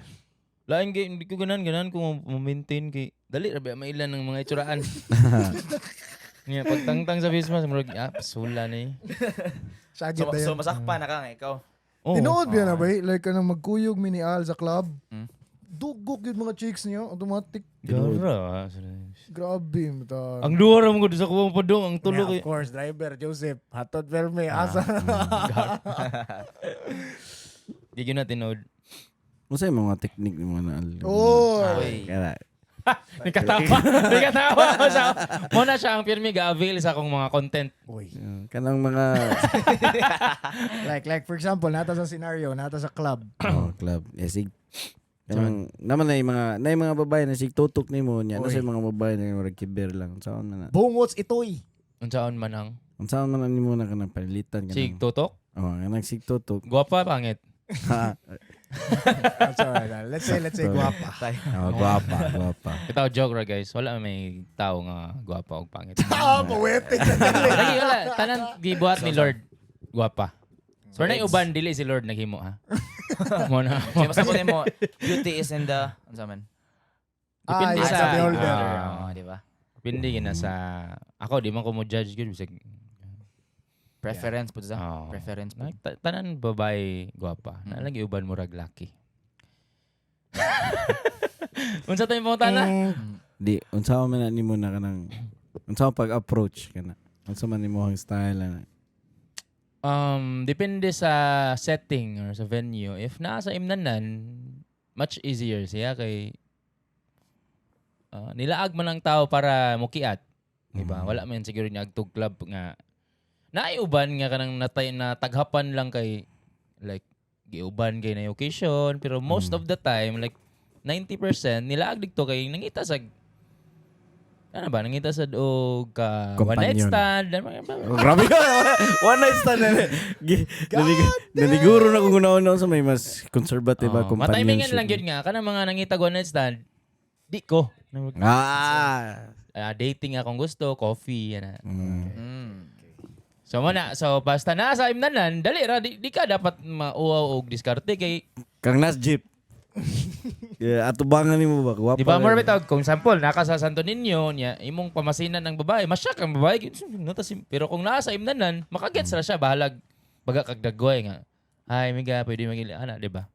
Lain kay hindi ko ganan ganan kung ma-maintain kay dali ra ba mailan ng mga itsuraan. Niya pagtangtang sa face mask murag pasula ni. Sagit So, na so yun. masakpa na ka nga ikaw. Oh. Tinuod ba na ba? eh? Like, anong magkuyog mi ni Al sa club. Dugok yun mga chicks niyo. Automatic. Gara. Grabe. Mata. Ang duha ra mo gud sa kuwang padong ang tulo Yeah, kay. of course, driver, Joseph. Hatod perme. Asa. Di gyud na tinuod. Unsa yung mga technique ni mga naal? Oh. Uy. Kaya Nikatawa. Nikatawa ko sa. Mo na siya ang pirmi ga-avail sa akong mga content. Uy. Yeah, kanang mga Like for example, nata sa scenario, nata sa club. oh, club. Eh, sig kanang naman na yung mga babae na sig tutok nimo niya. Oy. Na sa mga babae na murag kiber lang. Unsaon man na? Bungots itoy. Unsaon man ang Unsaon man na nimo na kanang panilitan sig kanang. tutok? Oh, kanang sig tutok. Guwapa pangit. Ha. I'm sorry. Let's say guwapa. Oh, guwapa, guwapa. Ito joke ra guys. Wala may tao nga guwapa og pangit. Ah, poetic na dali. Lagi wala tanan gibuhat ni Lord guwapa. So, na uban dili si Lord naghimo ha. Mo na. So, basta po nimo, beauty is in the, ano sa man? Ah, Depende yeah, sa sa beholder. Ah. Oo, di ba? Depende gyud na sa ako di man ko mo judge gyud bisag Preference po sa. Oh. Preference po. Tanan babae guwapa. Na lagi uban murag laki. Unsa tayo pangutana? Di unsaon man na nimo na kanang unsaon pag-approach kana? Unsa man nimo ang style na? Depende sa setting or sa venue. If naa sa imnanan, much easier siya kay nilaag man ang tao para mukiat. Di ba? Wala man siguro ni agtog club nga naay uban nga kanang natay na taghapan lang kay like giuban kay na occasion pero most of the time like 90% nilaag didto kay nangita sa ano ba nangita sa og ka one night Companion. stand ano ba? Oh, grabe ka. One night stand na. Naliguro na kung una sa may mas conservative Oh, oh, mataimingan companionship. lang yun nga kanang mga nangita one night stand di ko. Ah. Ah, dating akong gusto, coffee yan na. So mo na, so basta na sa imnanan, dali ra di ka dapat mauaw og diskarte kay Kang nas jeep. Yeah, atubangan nimo ba? Guwapa. di ba na more yun. bitaw kung sample naka sa Santo Niño niya imong pamasinan ng babae, masyak ang babae nota pero kung naa sa imnanan, makagets ra siya bahalag baga kag dagway nga. Ay, miga, pwede magili ana, di ba?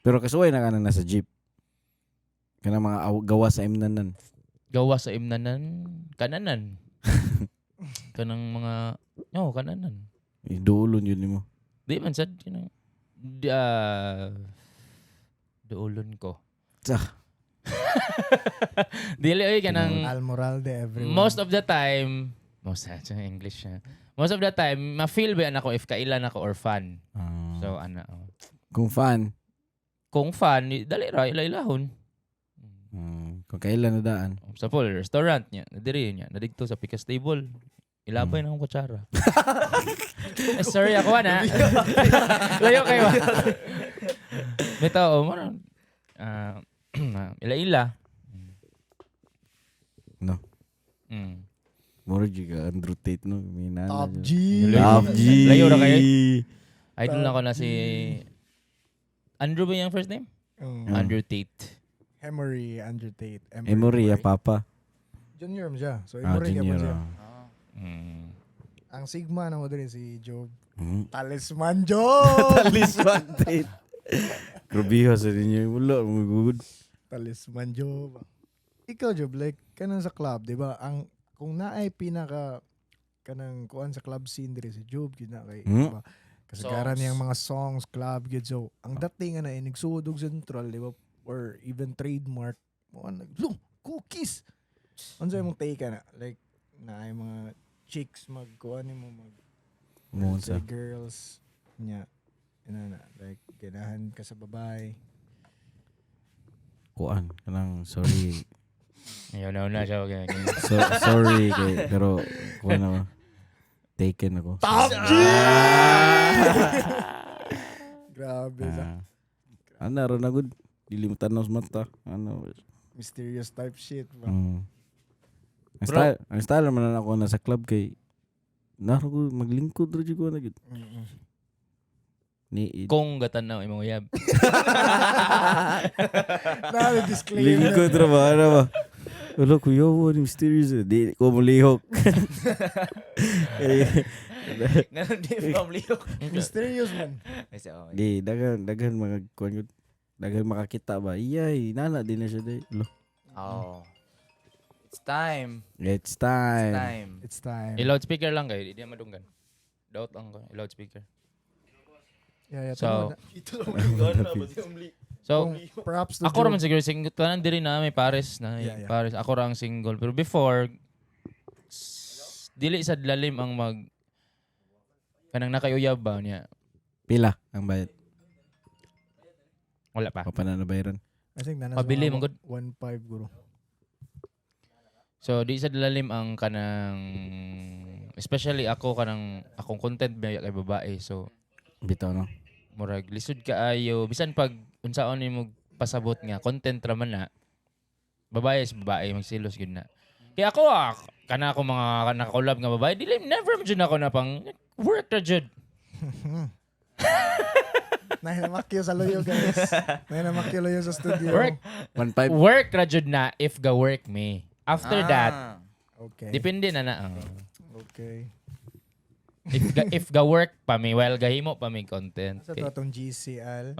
Pero kasuway na ka na nasa jeep. Kanang mga gawa sa imnanan. Gawa sa imnanan, kananan. Kanang mga no, kananan. Iduulon yun nimo. Di man sad kanang di, duolon ko. Tsa. Dili oy kanang Almoralde everyone. most of the time, most English na. Most of the time, ma-feel ba ako if kailan ako or fan. Ah. So ana oh. Kung fan, Kung fan, dali ra ila-ilahon. Kung kailan na daan. Sa pool, restaurant niya, nadiri niya, nadigto sa pikas table. Ilabay na akong kutsara. Eh, sorry ako na. Layo kayo. Bitaw, mo na. Ah, ila-ila. No. Moro jud ka Andrew Tate no. May nana Top jud. G. Top G. Layo ra kayo. Idol na ko na si Andrew ba yung first name? Andrew Tate. Emory, Andrew Tate. Emory, ya papa. Junior mo siya. So Ah, Emory ka pa junior. siya. Ah. Ang Sigma na mo din si Job. Talisman Job! Talisman Tate. Grabe sa ninyo. Wala, magugod. Talisman Job. Ikaw Job, like kanang sa club, di ba? Ang kung naay pinaka kanang kuan sa club scene diri si Job gyud na kay di ba? Kasagaran Songs. niyang mga songs, club gyud. So, ang dating nga na inigsuod og Central, di ba? Or even trademark, mo nag lo, cookies. Unsa imong take na? Like naay mga chicks magkuan nimo mag Mo say sa. girls nya ina na like ganahan ka sa babae. Kuan kanang sorry. Ayaw na una siya. Okay. So, sorry kay pero kuan ako. Taken ako. Top G! Grabe sa Ah. Ana ra na gud. Dili mo tanaw sa mata. Ano? mysterious type shit ba? Ang style, ang style naman na ako na sa club kay naro ko maglingkod ra jud ko na gud. Ni Kung gatanaw imong uyab. Na disclaimer. lingkod ra ba ano ba? Wala kuya, what mysterious. Eh. Di ko mulihok. Eh, Ganun di ba lihok? Mysterious man. Kasi, oh, Di daghan daghan mga kuan gud. Daghan makakita ba. Iyay, nana din na siya day. Lo. Oh. It's time. It's time. It's time. It's time. I-loudspeaker lang kayo. Di na madunggan. Doubt lang ko. I-loudspeaker. Yeah, So, tinuod na. So, Kung props to ako Job. raman siguro single. Tanan diri na may pares na Yeah. pares. Ako ra ang single. Pero before, dili sa lalim ang mag kanang nakayuyab ba niya. Pila ang bayad. Wala pa. Papa na nabayaran. I think na nasa Pabili, mga man gud. 1.5 guro. So di sa lalim ang kanang, especially ako, kanang akong content ba kay babae. So Bitaw no. murag lisod kaayo bisan pag unsaon nimo pasabot nga content ra man na babae is babae, magsilos gyud na. Kaya ako kana ako mga nakakolab nga babae, dili, never man jud ako na pang work ra jud. Nahinamakyo sa loyo, guys. Nahinamakyo loyo sa studio. Work 1.5. work ra jud na if ga work me. After that, depende na na. Okay. If ga work pa mi while gahimo pa mi content. Sa to atong GCL.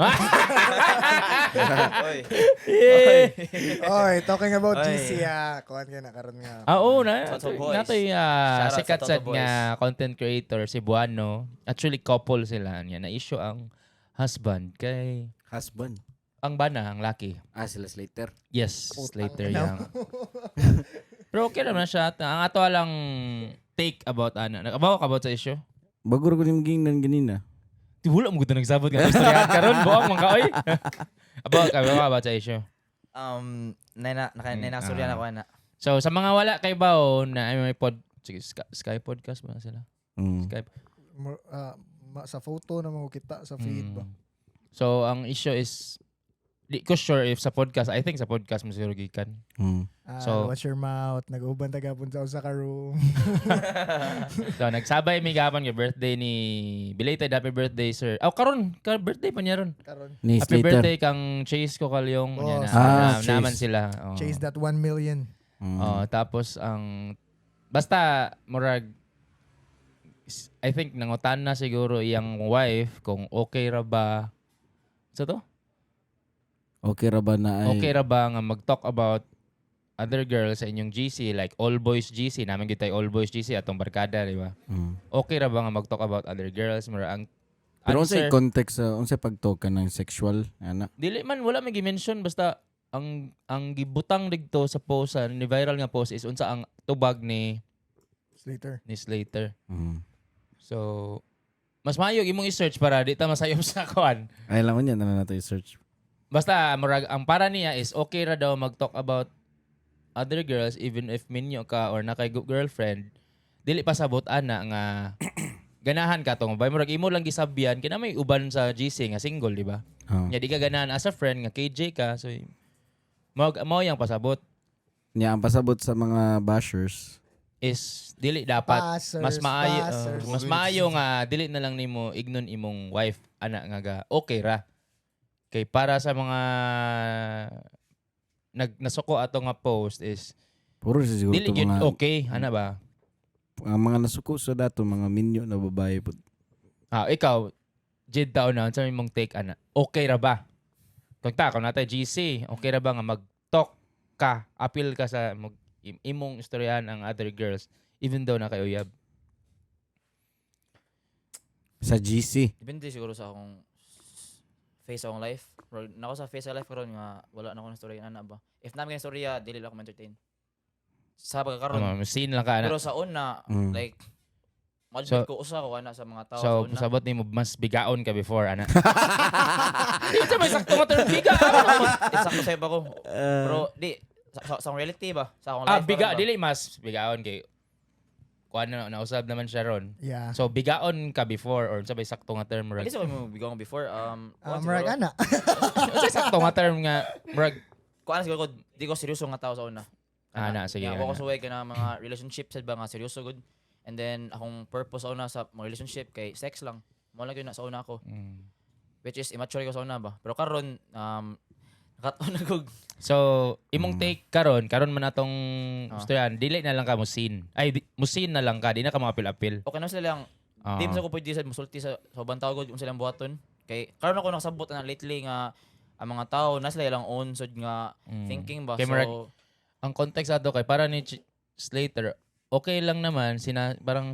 Oy. Oy, talking about Oy. GC ah. Kuan kay na karon nga. Ah, oo na. Toto Boys. Natoy Shout out sa sikat Toto sad Boys. nga content creator si Buano. Actually couple sila niya. Na-issue ang husband kay Husband. ang bana, ang laki. Ah, sila Slater. Yes, Putang Slater ina. yang. Pero okay naman siya. Ang ato lang take about ana. Nakabaw ka about sa issue? Bago ra ko nimong gingnan ganina. Di wala mo gud nagsabot nga istoryahan karon buang man ka oy. About ka ba about sa issue? Nay na naka nay na surya na ko ana. So sa mga wala kay bao na ay may pod, sige, Sky Podcast ba na sila? Sky. Sa photo na mo kita sa feed ba. So ang issue is di ko sure if sa podcast, I think sa podcast mo siguro gikan. Ah, So- watch your mouth. Nag-uban tagapon sa usa ka room. So nagsabay mi gapon kay birthday ni, belated happy birthday, sir. Oh, karon ka birthday pa niya ron. Karon. Ni Happy Slater. birthday kang Chase ko kalyong Oh, niya na, Ah, na, naman Chase. sila. Oh. Chase that 1 million. Oh, tapos ang basta murag I think nangutan na siguro iyang wife kung okay ra ba sa to? Okay ra ba na ay Okay ra ba nga mag-talk about other girls sa inyong GC, like all boys GC namin gyud tay all boys GC atong barkada, di ba? Okay ra ba nga mag-talk about other girls? Mura ang Pero unsay answer, context sa unsay pagtalk ka ng sexual ana? Dili man, wala may gi-mention, basta ang gibutang didto sa post, sa ni viral nga post, is unsa ang tubag ni Slater. ni Slater. So mas maayo imong i-search para di ta masayop sa kuan. Ay lang unya na nato i-search. Basta murag ang para niya is okay ra daw mag-talk about other girls even if minyo ka or nakay girlfriend, dili pa sabot ana nga ganahan ka tong bay, murag imo lang gisabyan kina may uban sa GC nga single, di ba? Oh. Nya di ka ganahan as a friend nga KJ ka, so mao yang pasabot Niya ang pasabot sa mga bashers. Is dili dapat Passers, mas maayo passers. mas maayo nga dili na lang nimo ignon imong wife ana nga ga okay ra kay para sa mga nag nasuko ato nga post is Puro sa siguro dili to gyud mga okay ana ba. Ang mga nasuko sa dato mga minyo na babae pud. Ah, ikaw Jid, tao na unsa may mong take ana, okay ra ba kung ta kung natay GC, okay ra ba nga mag-talk ka, appeal ka sa mag, imong istoryahan ang other girls even though na kay uyab? Sa GC. Depende siguro sa akong phase sa akong life. Murag, nako sa phase sa life karon nga wala na akong istorya ana ba. If namin kay istorya, dili lang ako ma-entertain. Sa pagkakaroon. Scene lang ka ana. Pero sa una, like ma-admit So- ko usa ko ana sa mga tao So, sa una. pasabot nimo mas bigaon ka before, ana. Di sa may sakto nga term biga. Sakto sa iba ko. Pero di sa akong reality ba? Sa akong Ah, life biga karon ba? dili mas bigaon kay kuan na nausab naman siya ron. So bigaon ka before or sa may sakto nga term murag. Hindi sa mo bigaon before Ah, kuan murag siguro. ana. Sa sakto nga term nga murag Kuan siguro ko di ko seryoso nga tao sa una. Ah, na, sige, Yeah, ako ana. suway ka na mga relationship sad ba nga seryoso good. And then akong purpose sa una sa mga relationship kay sex lang. Mo lang yun na sa una ako. Which is immature ko sa una ba. Pero karon nakatuon na kog So, imong take karon, karon man atong istoryahan, dili na lang ka mo scene. Ay, di, mo scene na lang ka, di na ka mga apil-apil. Okay na sila lang. Ah. Di man sa ko pwede sa musulti sa ubang tao gud kung silang buhaton. Kay karon ako nakasabot na lately nga ang mga tao na sila ilang own sud nga thinking ba. Kay So ang context ato kay para ni Slater, okay lang naman sina parang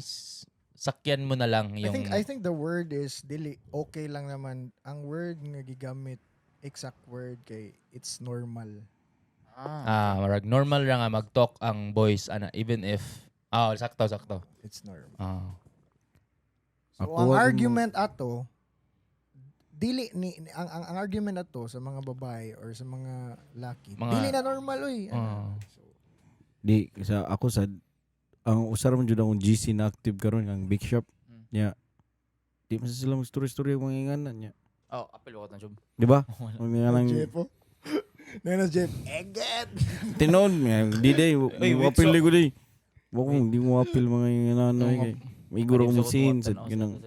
Sakyan mo na lang I yung think I think the word is dili okay lang naman ang word nga gigamit, exact word kay it's normal. Ah, marag normal ra nga mag-talk ang boys ana even if sakto sakto. It's normal. So Ako, ang ako argument ato dili ni ang argument ato sa mga babae or sa mga laki, dili na normal oy. So, Di sa ako sad ang usar man jud akong GC na active karon ang big shop. Nya. Di man sila mag story story ang mga inganan niya. Oh, apil ko tan jud. Di ba? Wala. Ang inganan Jeff oh. Nena Jeff. Eget. tinon nga di day Uy, wait, apil ko day. Wa ko di mo apil mga inganan ay kay. Maiguro ko mo sin sad kanang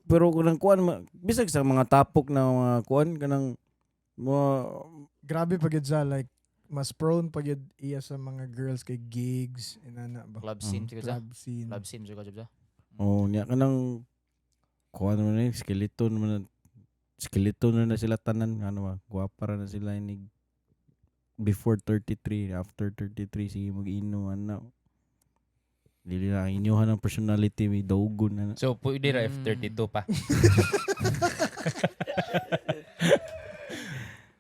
pero kanang kuan bisag sa mga tapok na mga kuan kanang mga Grabe pag yun sa like mas prone pag yun iya sa mga girls kay gigs inana ba. Club scene jud sa. Club scene. Club scene jud ka jud sa. Oh, niya kanang kuan man ni skeleton man skeleton na, na sila tanan ano ba gwapa ra na sila inig before 33, after 33 sige mag-inom ana dili na ang inyuhan ng personality may dawgon na na. So pwede ra F32 pa.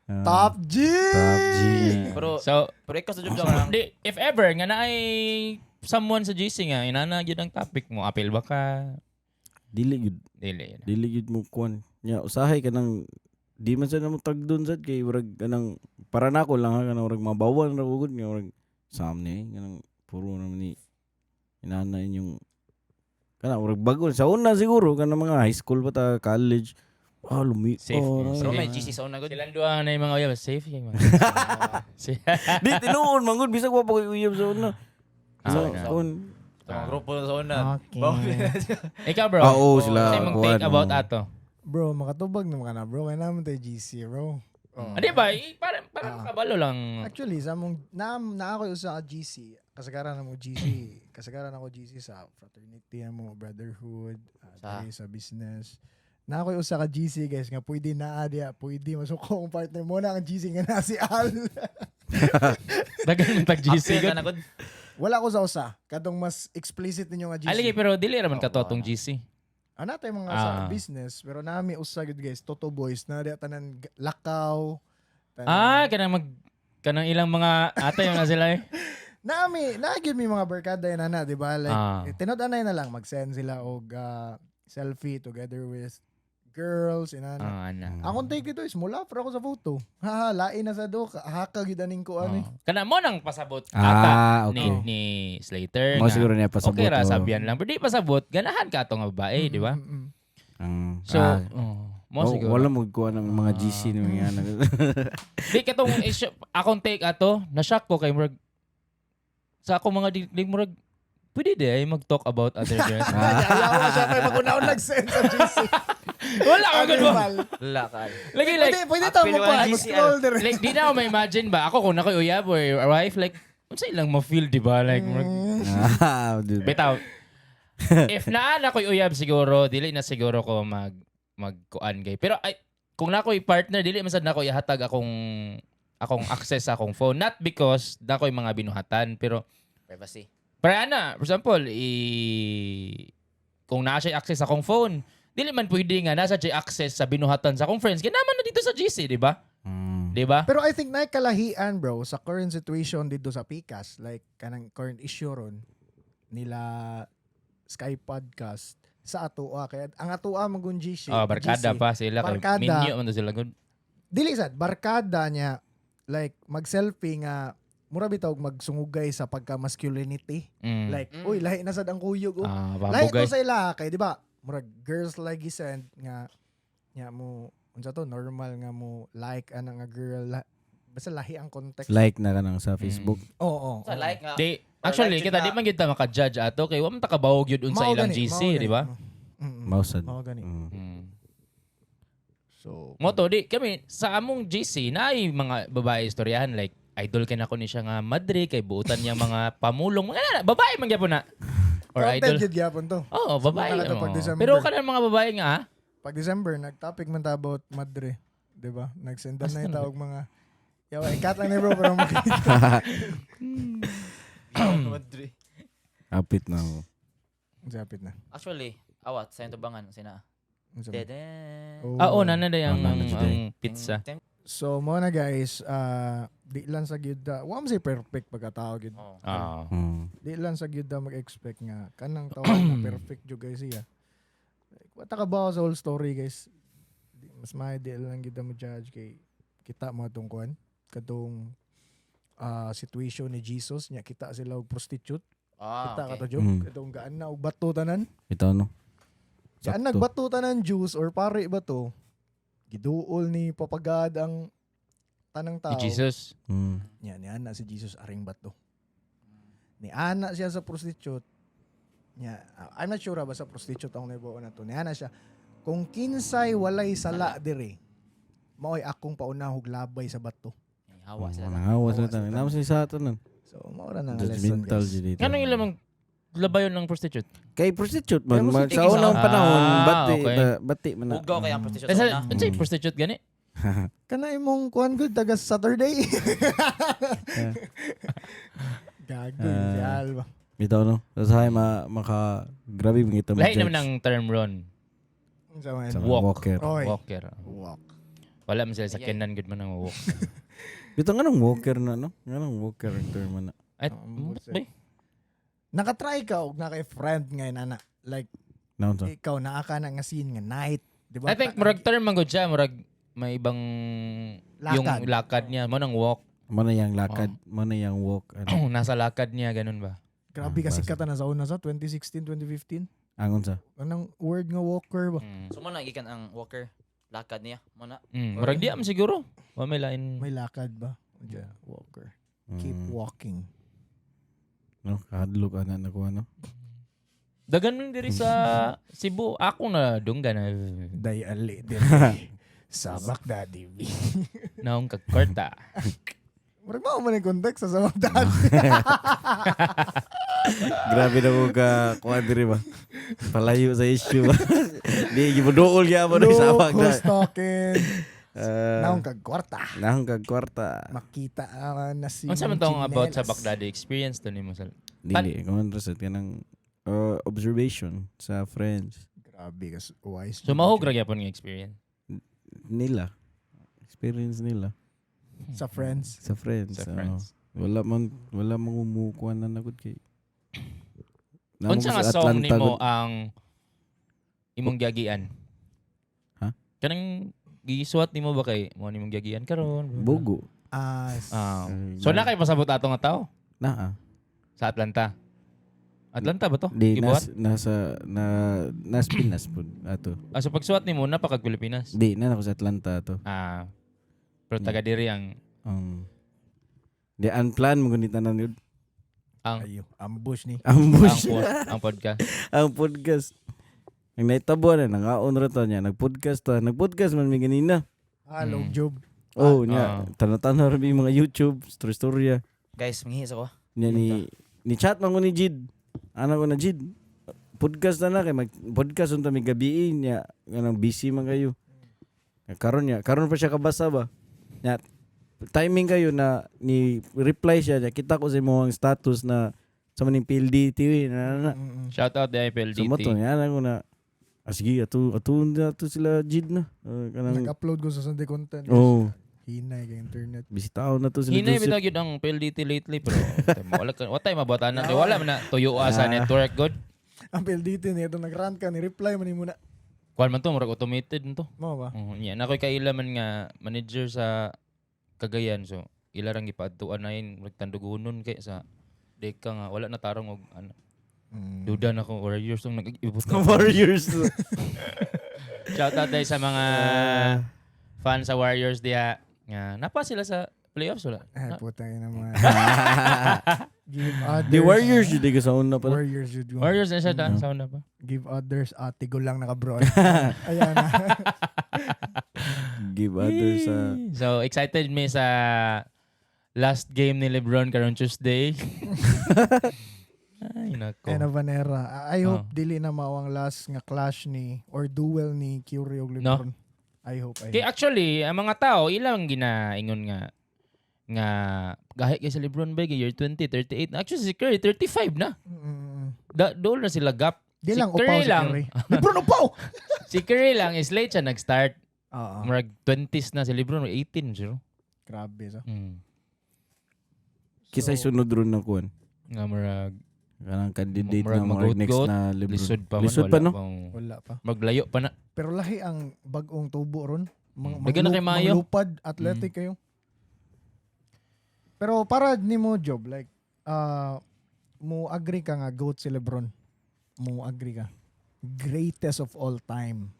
Ah, Top G. Top G. Pero So pero ikaw sa jud ka di, if ever nga naay someone sa GC nga inana gyud ang topic mo, apil ba ka? Dili gyud. Dili. Dili gyud mo kuan nya usahay kanang di man sad na mo tagdon sad kay murag kanang para nako lang ha kanang murag mabawan ra ko gud nga murag sam ni kanang puro naman ni inana inyong kana murag bago sa una siguro kanang mga high school pa ta college lumi Safe, oh, yes. Pero Safe. may GC sa una gud. Silang duha na yung mga uyab, safe yung mga. Di tinuon man gud bisag wa pa koy uyab sa una. Ah, So, na. kuan Ang grupo sa una. Okay. Ikaw bro. Ah, oo, sila, Sa imong kuan, take about oo. ato. Bro, makatubag naman ka na bro. Kaya naman tayo GC bro. Oh. Ah, di ba? Eh, parang kabalo lang. Actually, sa among na, na ako sa GC, kasagaran mo GC, kasagaran ako GC sa fraternity mo, brotherhood, Sa- sa, sa business. Na ako usa ka GC guys nga pwede na adya, pwede masuko ang partner mo na ang GC nga na si Al. Dagan mong tag GC Apil gud. ka na gud. Wala ko sa usa, kadtong mas explicit ninyo nga GC. Ay, lagi, pero dili ra man Oo, kato atong wala. GC. Ana tayo mga sa business, pero nami usa gud guys, Toto Boys na diya tanan lakaw. Tanan, Ah, kanang mag kanang ilang mga ate yung na sila eh. Nami, na gyud mi mga barkada yan ana, di ba? Like tinud-anay na lang mag-send sila og selfie together with girls inana. Ah, ana. Akong take dito is mula pero ako sa photo. Haha, lain na sa do, haka gyud aning ko ano. Oh. Kana mo nang pasabot ata okay. ni Slater. Mo nga, siguro niya pasabot. Okay ra oo. sabihan lang. Pero di pasabot, ganahan ka ato nga babae, di ba? So, oh, mo Oh, siguro. wala mo kuan ng mga GC ng mga ano. Di katong issue, akong take ato, na-shock ko kay murag sa ako mga di murag pwede di ay mag-talk about other girls. Ayaw siya kay mag-unaon nag-send sa GC. Wala ka gud ba? Animal. Wala ka. Lagi like Pwede, pwede tao mo Apil pa, wala GC, mag-scroll dire. like di na ako ma-imagine ba ako kung nakoy uyab or wife like unsa ilang ma-feel di ba like murag Di ba? bitaw. If naa na ko'y uyab siguro dili na siguro ko magkuan gay. Pero ay kung na ko'y partner dili man sad nako ihatag akong access sa akong phone, not because na ko'y mga binuhatan pero Privacy. Pero ana, for example, kung naa siya access sa akong phone, dili man pwede nga nasa siya access sa binuhatan sa akong friends. Kaya naman na dito sa GC, di ba? Di ba? Pero I think na kalahian bro sa current situation dito sa Pikas, like kanang current issue ron nila Sky Podcast sa atoa kaya ang atoa magun GC. Oh, barkada GC. pa sila kay Barkada. minyo man to sila good. Dili sad barkada niya like mag-selfie nga mura bitaw magsungugay sa pagka masculinity. Like, uy, lahi na sad ang kuyog oh. Ah, Lahi pabugay. to sa ila kay di ba? Murag girls lagi send nga nya mo unsa to normal nga mo like ana nga girl basta lahi ang context. Like na ka nang sa Facebook. Oo, oo. Sa like nga. Di, Or actually, like kita yun di na- man gyud ta maka-judge ato kay wa man ta kabawog gyud unsa Mao ilang gani, GC, mao gani. di ba? Mausad. Mao gani. So, Mo to di kami sa among GC naay mga babae istoryahan like idol kay nako ni siya nga madre kay buotan niya mga pamulong mga na, babae man gyapon na or content idol. gyud gyapon to. Oo, babae. Sa mga Oo. pag December. Pero kanang mga babae nga ah, Pag December nag-topic man ta about madre, di ba? Nagsendan na yung tawag mga Yawa, ikat lang ni bro pero makita. Madre. Apit na ako. Zapit na. Actually, awat sa iyong tubangan sina. Unsa man? Dede. Oh. Ah, oh, nana day ang, Ah, nana ang, jud day. ang pizza. Ting- So mo na guys, di lang sa gyud wa man say perfect pagkatao gyud. Oh. Ah. Di lang sa gyud mag-expect nga kanang tao na perfect jud guys siya. Like, wa ta ka ba sa whole story guys. Di, mas may di lang gyud mo judge kay kita mo atong kuan katong situation ni Jesus nya kita sila og prostitute. Ah, Kita okay. ka to joke. Katong gaan na og bato tanan. Ito no. Gaan Sakto. nagbato tanan Jews or pare ba to? Giduol ni papagad ang tanang tao. Ni Jesus. Nya ni ana si Jesus aring bato. Ni ana siya sa prostitute. Nya I'm not sure ba sa prostitute ang nahibaw na to. Ni ana siya kung kinsay walay sala diri mao'y akong paunahog labay sa bato. Ay, hawa sila. Nangawa sila Hawa sila tanan. Naman sila sa tanan. So mao ra na nga lesson Judgmental guys. jud dito. Nganong ila mang labayon ng prostitute? Kay prostitute man, Kay man sa prostitute. unang panahon Ah, bati okay. ba, bati man na. Hugaw kay ang prostitute Eh, sa sa, una. unsay prostitute gani? Kana imong kuan good taga Saturday. Gago si Alba. Bitaw no. Sa ma maka grabe man kita Lahi naman ang term ron. Unsa man? Sa Walk. walker. Oy. Walker. Walk. Wala man sila sa kenan gud man ang walk. Bitaw nganong walker na no? Nganong walker ang term man na. Ay, Oo, mm, bay. Nakatry ka og na kay friend ngayon ana. Like Naon sa? ikaw naa ka na nga scene nga night, di ba? I think murag term man gud siya, murag may ibang yung Lakad. lakad niya, mo nang walk. Mo na yang lakad, mo na yang walk ano. Nasa lakad niya ganun ba? Grabe Ah, kasi basta. kata na sa una sa 2016, 2015. Angon sa. Anong word nga walker ba? So mo na gikan ang walker lakad niya mo na. Murag di am siguro. Wa may lain. May lakad ba? Yeah, walker. Keep walking. No, kahadlok ana na ko ano. Dagan man diri sa Cebu. Ako na dunggan na Day ali diri. Sabak daddy. naong kagkorta. Murag mao man ang context sa sabak daddy. Grabe na ko ka kuan diri ba. Palayo sa issue ba. Di gibuduol gyapon Look sa sabak na. who's talking. Ah, Naong kag kwarta. Naong kag kwarta. Makita na si Unsa man tong about sa Chinelas. Baghdad experience to nimo sa Dili, kuan ra sad kanang observation sa friends Grabe kas wise. So mahog ra gyapon nga experience nila. Experience nila sa friends. sa friends. sa oo. friends. Wala man umukuan na nagud kay. Namo Unsa ko nga sa song Atlanta nimo gud. ang imong giagian? Ha? Kanang gisuwat nimo ba kay mo nimong giagian karon? Bugo. Ah, Ah. Ay, So na kay pasabot ato nga tao Naa. sa Atlanta. Atlanta ba to? Di Gibuhat? nas, nasa na nas Pinas pud ato. Ah, so pagsuwat nimo na pa kag Pilipinas. Di na ako sa Atlanta ato. Ah. Pero taga diri ang Di unplanned mo gunit tanan yun. ang ayo, ambush ni. Ambush ang podcast. ang podcast. Ang naitabo na nangaon ra ta niya, nagpodcast ta, nagpodcast man mi ganina. Ah, long job. Oh, niya, tanaw-tanaw ra mi mga YouTube, story-storya. Guys, manghihis ako. Niya ni ni chat man ko ni Jid. Ana ko na Jid. Podcast na na kay mag podcast unta mi gabi niya kanang busy man kayo. Karon niya, karon pa siya kabasa ba. Niya timing kayo na ni reply siya niya kita ko sa imong status na sa maning PLDT eh, na, na, na. Shout out the IPLDT. So mo to niya ana ko na ah, sige ato ato na ato sila Jid na. Kanang Nag-upload ko sa Sunday content. oh, Hinay kay internet. bisitaon na to sila Hinay Joseph. bitaw gyud ang PLDT lately pero wala ka wa tay mabata na kay wala man na tuyo sa network god. Ang PLDT niya ito nag-rant ka ni reply man nimo na. Kuan man to murag automated man to. Mao ba? Oh, niya na ko'y kaila man nga manager sa Cagayan so ila rang gipaadtuan na yun murag tandugunon kay sa deka nga wala na tarong og ano. Duda na ko Warriors tong nag-ibot na. Warriors. Shout out dahil sa mga fans sa Warriors diha nga napa sila sa playoffs wala. Ay, putang ina mga. Give others. The Warriors jud ka sa una pala. Warriors jud ko. Warriors na siya ta sa una pa. Give others atigo lang naka bro. Ayan na. Give others a So excited me sa last game ni LeBron karon Tuesday. Ay nako. Ayan na Vanera. I Oh. hope dili na mao ang last nga clash ni or duel ni Curry og LeBron. I hope. I Kay hope. actually ang mga tao ilang ginaingon nga nga gahi kay sa LeBron ba kay year 20 38 na. Actually si Curry 35 na. Mm. Da, dool na sila gap. Di Si lang upaw Curry si lang. Curry. LeBron upaw. Si Curry lang is late siya nag-start. Oo. Murag 20s na si LeBron, 18 siguro. Grabe sa. Kisay sunod ron na kuan. Nga murag Kanang candidate Murag na murag next mag-goat-goat, na LeBron. lisod pa man. Lisod wala pa, no? pang- Wala pa. Maglayo pa na. Pero lahi ang bagong tubo ron. Mga Daghan na kay Mayo. Lupad, athletic kayo. Pero para nimo Job, like mo agree ka nga GOAT si LeBron. Mo agree ka. Greatest of all time.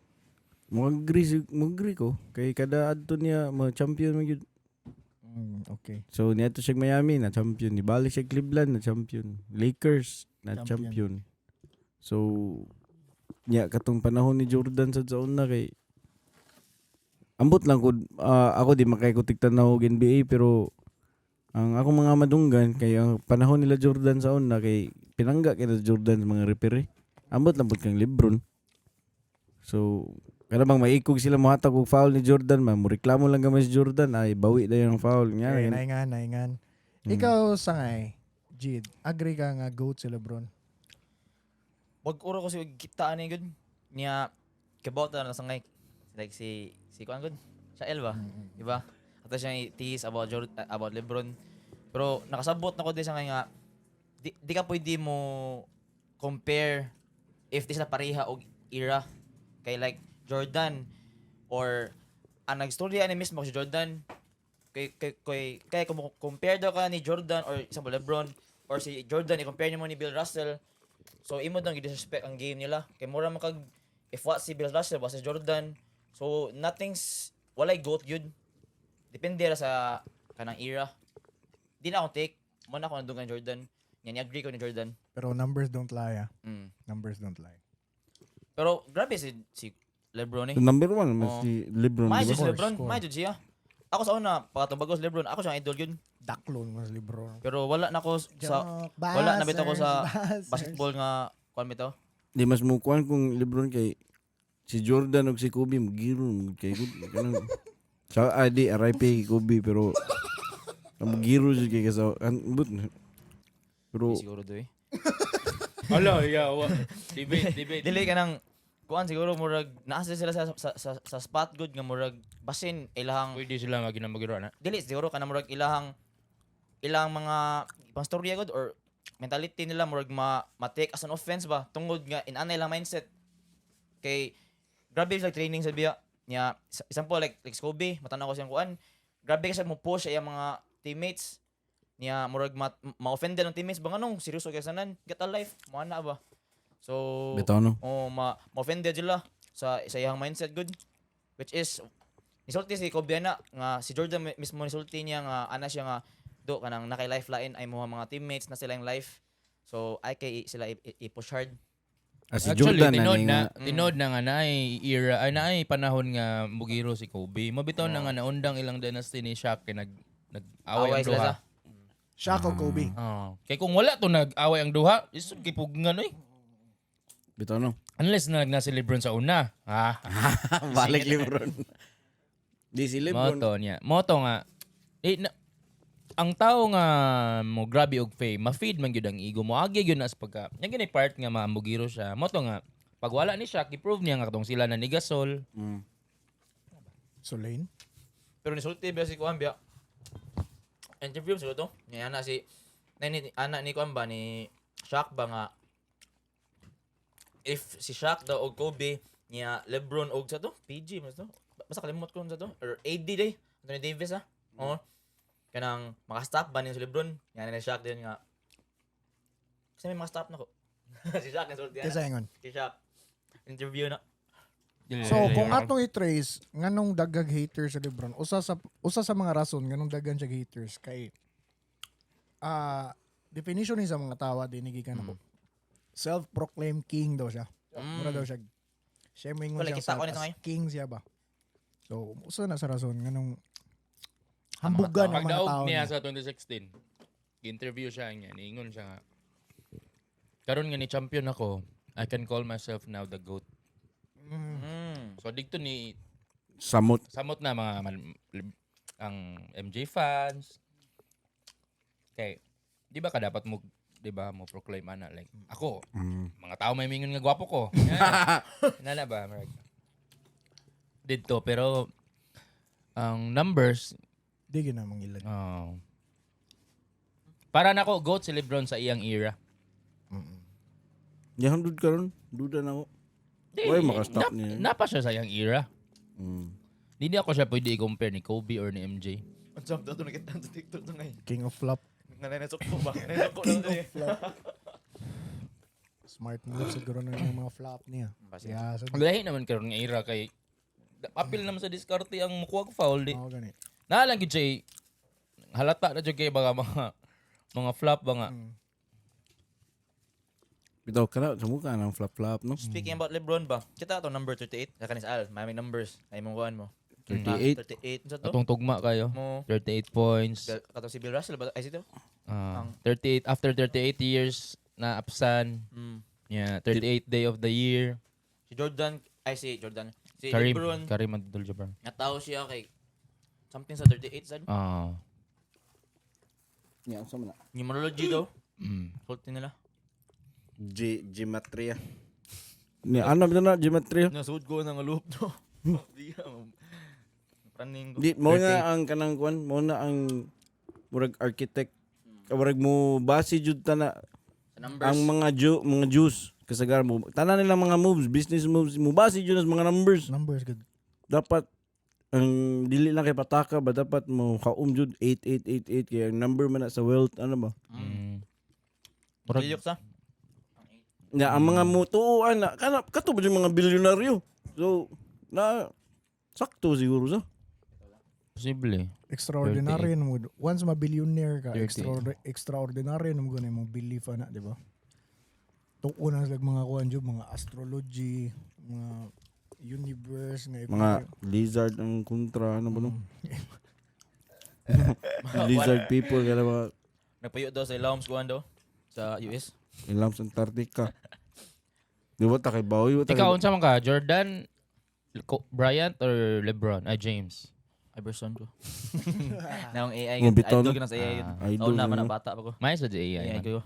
Mo agree ko kay kada adto niya mo champion man gyud. Okay. So niadto siya Miami na champion, nibalik siya Cleveland na champion, Lakers na Champion. champion. So nya katong panahon ni Jordan sa una kay ambot lang ko, ako di makay ko tigtan-aw og NBA, pero ang akong mga madunggan kay ang panahon nila Jordan sa una kay pinangga kay na Jordan sa mga referee. Ambot lang pud kang LeBron. So kada bang maikog sila mohatag og foul ni Jordan, man mo reklamo lang gamay si Jordan, ay bawi na yung foul nga. Okay, naingan, naingan. Ikaw, Sangay, Jid, agree ka nga GOAT si LeBron? Wag uro ko si kita ani gud. Niya kabot na lang sangay. Like si kuan gud. Siya El ba? Di ba? Ato siya tease about Jordan, about LeBron. Pero nakasabot na ko di siya nga di ka pwede mo compare if di sila pareha og era kay like Jordan or ang nagstorya ani mismo si Jordan kay kung compare daw ka ni Jordan or example LeBron or si Jordan i-compare nimo ni Bill Russell, so imo dong i-disrespect ang game nila kay mura man kag if what si Bill Russell wa si Jordan, so nothing's walay GOAT yun, depende ra sa kanang era. Di na akong take mo na ako nandungan Jordan nga ni agree ko ni Jordan. Pero numbers don't lie, ah. Numbers don't lie. Pero grabe si LeBron eh. Number one mas Oo. si LeBron, May di si ba? LeBron, Score. may siya. Ako sa una, pagkatong si LeBron, ako siyang idol yun. Daklon mas LeBron. Pero wala na ko sa Joke, wala na bitaw ko sa buzzers, basketball nga kuan bitaw. Di mas mukuan kung LeBron kay si Jordan ug si Kobe magiro kay good kanang sa di RIP kay Kobe, pero magiro jud kay kasi but pero Di siguro do eh. Hala, yeah, wa. Debate, debate. Dili ka nang kuan siguro murag naa sila sa spot good nga murag basin ilahang Pwede sila maginamagiro na. Dili siguro kana murag ilahang ilang mga pangstorya good or mentality nila murag ma ma-take as an offense ba tungod nga inanay lang mindset kay grabe sila training sa biya niya. Example like Kobe, matanaw ko siyang kuan, grabe kasi mo push sa iyang mga teammates niya, murag ma-offend ang teammates ba, nganong seryoso kay sanan, get a life mo ana ba. So Bitaw no. oh, ma ma-offended sila sa iyang mindset good, which is nisulti si Kobe na nga si Jordan mismo nisulti niya nga ana siya nga do kanang nakay life lain ay mo mga teammates na sila yung life, so ay kay sila i-push hard. Ah, si Actually, Jordan na tinood ni na, nga tinood na nga naay era, ay naay panahon nga mugiro si Kobe. Mabitaw na nga naundang ilang dynasty ni Shaq kay nag-away Away ang sila duha. sa Shaq o Kobe? Oh. Kay kung wala to nag-away ang duha, isod kay pugngan oy. Bitaw no. Unless na si LeBron sa una. Ah, Balik LeBron. Di si LeBron. Moto niya. Moto nga eh, na, ang tao nga mo grabe og fame, ma-feed man gyud ang ego mo. Agi gyud na sa pagka. Yang gini part nga maamugiro siya. Moto nga pag wala ni Shaq, i-prove niya nga katong sila na ni Gasol. Solane? Pero nisulti ba si kuan biya interview siguro to niya ana si na ni, ana ni kuan ba ni Shaq ba nga if si Shaq daw og Kobe niya LeBron og sa to PG mas to basta kalimot ko sa to or AD day Anthony Davis ah, oo, kanang makastop ba niya si LeBron niya ni Shaq din nga kasi may makastop na ko si Shaq nisulti ana Kaysa ingon. si Shaq interview na. So, kung atong i-trace nganong daghang haters sa LeBron, usa sa mga rason nganong daghan siya haters kay definition ni sa mga tawa dinigi gikan ako. Self-proclaimed king daw siya. Mura daw siya. Siya moingon Wala, siya kita ko self nito as ngayon. king siya ba. So, usa na sa rason nganong hambugan ang mga Pagdaog tao niya niya. sa 2016, interview siya niya, niingon siya nga, "Karon nga ni champion ako, I can call myself now the GOAT." So didto ni Samot. Samot na mga ang MJ fans. Kay di ba ka dapat mo di ba, mo proclaim ana like ako, mga tao may mingon nga gwapo ko. Yeah. Nana ba murag didto pero ang numbers Di gyud na mangilan. Oh. Para nako goat si LeBron sa iyang era. Yahan dud karon, duda na ako. Di, Uy, makastop niya. Napa siya sa iyang era. Hindi ako siya pwede i-compare ni Kobe or ni MJ. Ang jump daw to nakita sa TikTok to ngayon. King of flop. Nga na ba? Nanasok lang to eh. Smart move siguro na yung mga flop niya. Yeah, so, Lahi naman karon nga era kay apil naman sa diskarte ang mukuha og foul di. oh, gani. Naa lang gyud siya eh, halata na jud kay baka mga flop ba nga. Bitaw kana sa mukha ng flap flap no. Speaking about LeBron ba, kita to number 38. Kaya kanis Al, maraming numbers. Ay mong kuhaan mo. 38. 38. Sa to? Atong tugma kayo. Mo. 38 points. Kato si Bill Russell ba? Ay, sito? Ah, 38 after 38 years na absan. Yeah, 38 day of the year. Si Jordan, ay si Jordan. Si Karim, LeBron, Karim Abdul-Jabbar. nataw siya kay something sa 38 sad. Ah. Nya unsa man na? Numerology daw. Sulti nila. G gematria. Ni ano ba na gematria? Nasud ko ng loop to. Di ka. Praning ko. Di mo na ang kanang kuan, mo na ang murag architect. Murag mo base jud ta na Sa numbers. ang mga Jew, mga Jews kasagaran mo. Tanan nila mga moves, business moves, mo base jud sa mga numbers. Numbers good. Dapat ang dili lang kay pataka ba dapat mo kaum jud 8888 kay ang number man na sa wealth ano ba? Murag Liyok sa. Na ang mga mutuan na kana kato ba yung mga bilyonaryo. So na sakto siguro sa. Posible. Extraordinary na mo. Once ma-billionaire ka, 38. Extraordinary na mo gani mong belief ana, di ba? Tuon na sila mga kuan jud, mga astrology, mga universe nga Mga lizard ang kontra ano ba no? Lizard people kaya ba Nagpayo daw sa Ilawms kuan daw sa US. ilam sa Antarctica. Di ba ta kay bawi ta Ikaw unsa man ka? Jordan, Bryant or LeBron? Ay James. Iverson ko. Na ang AI. Ang bitaw, Idol no? ko na sa AI. Ah, idol Taon na man na, ang no? bata pa ko. May sa AI. AI man. ko.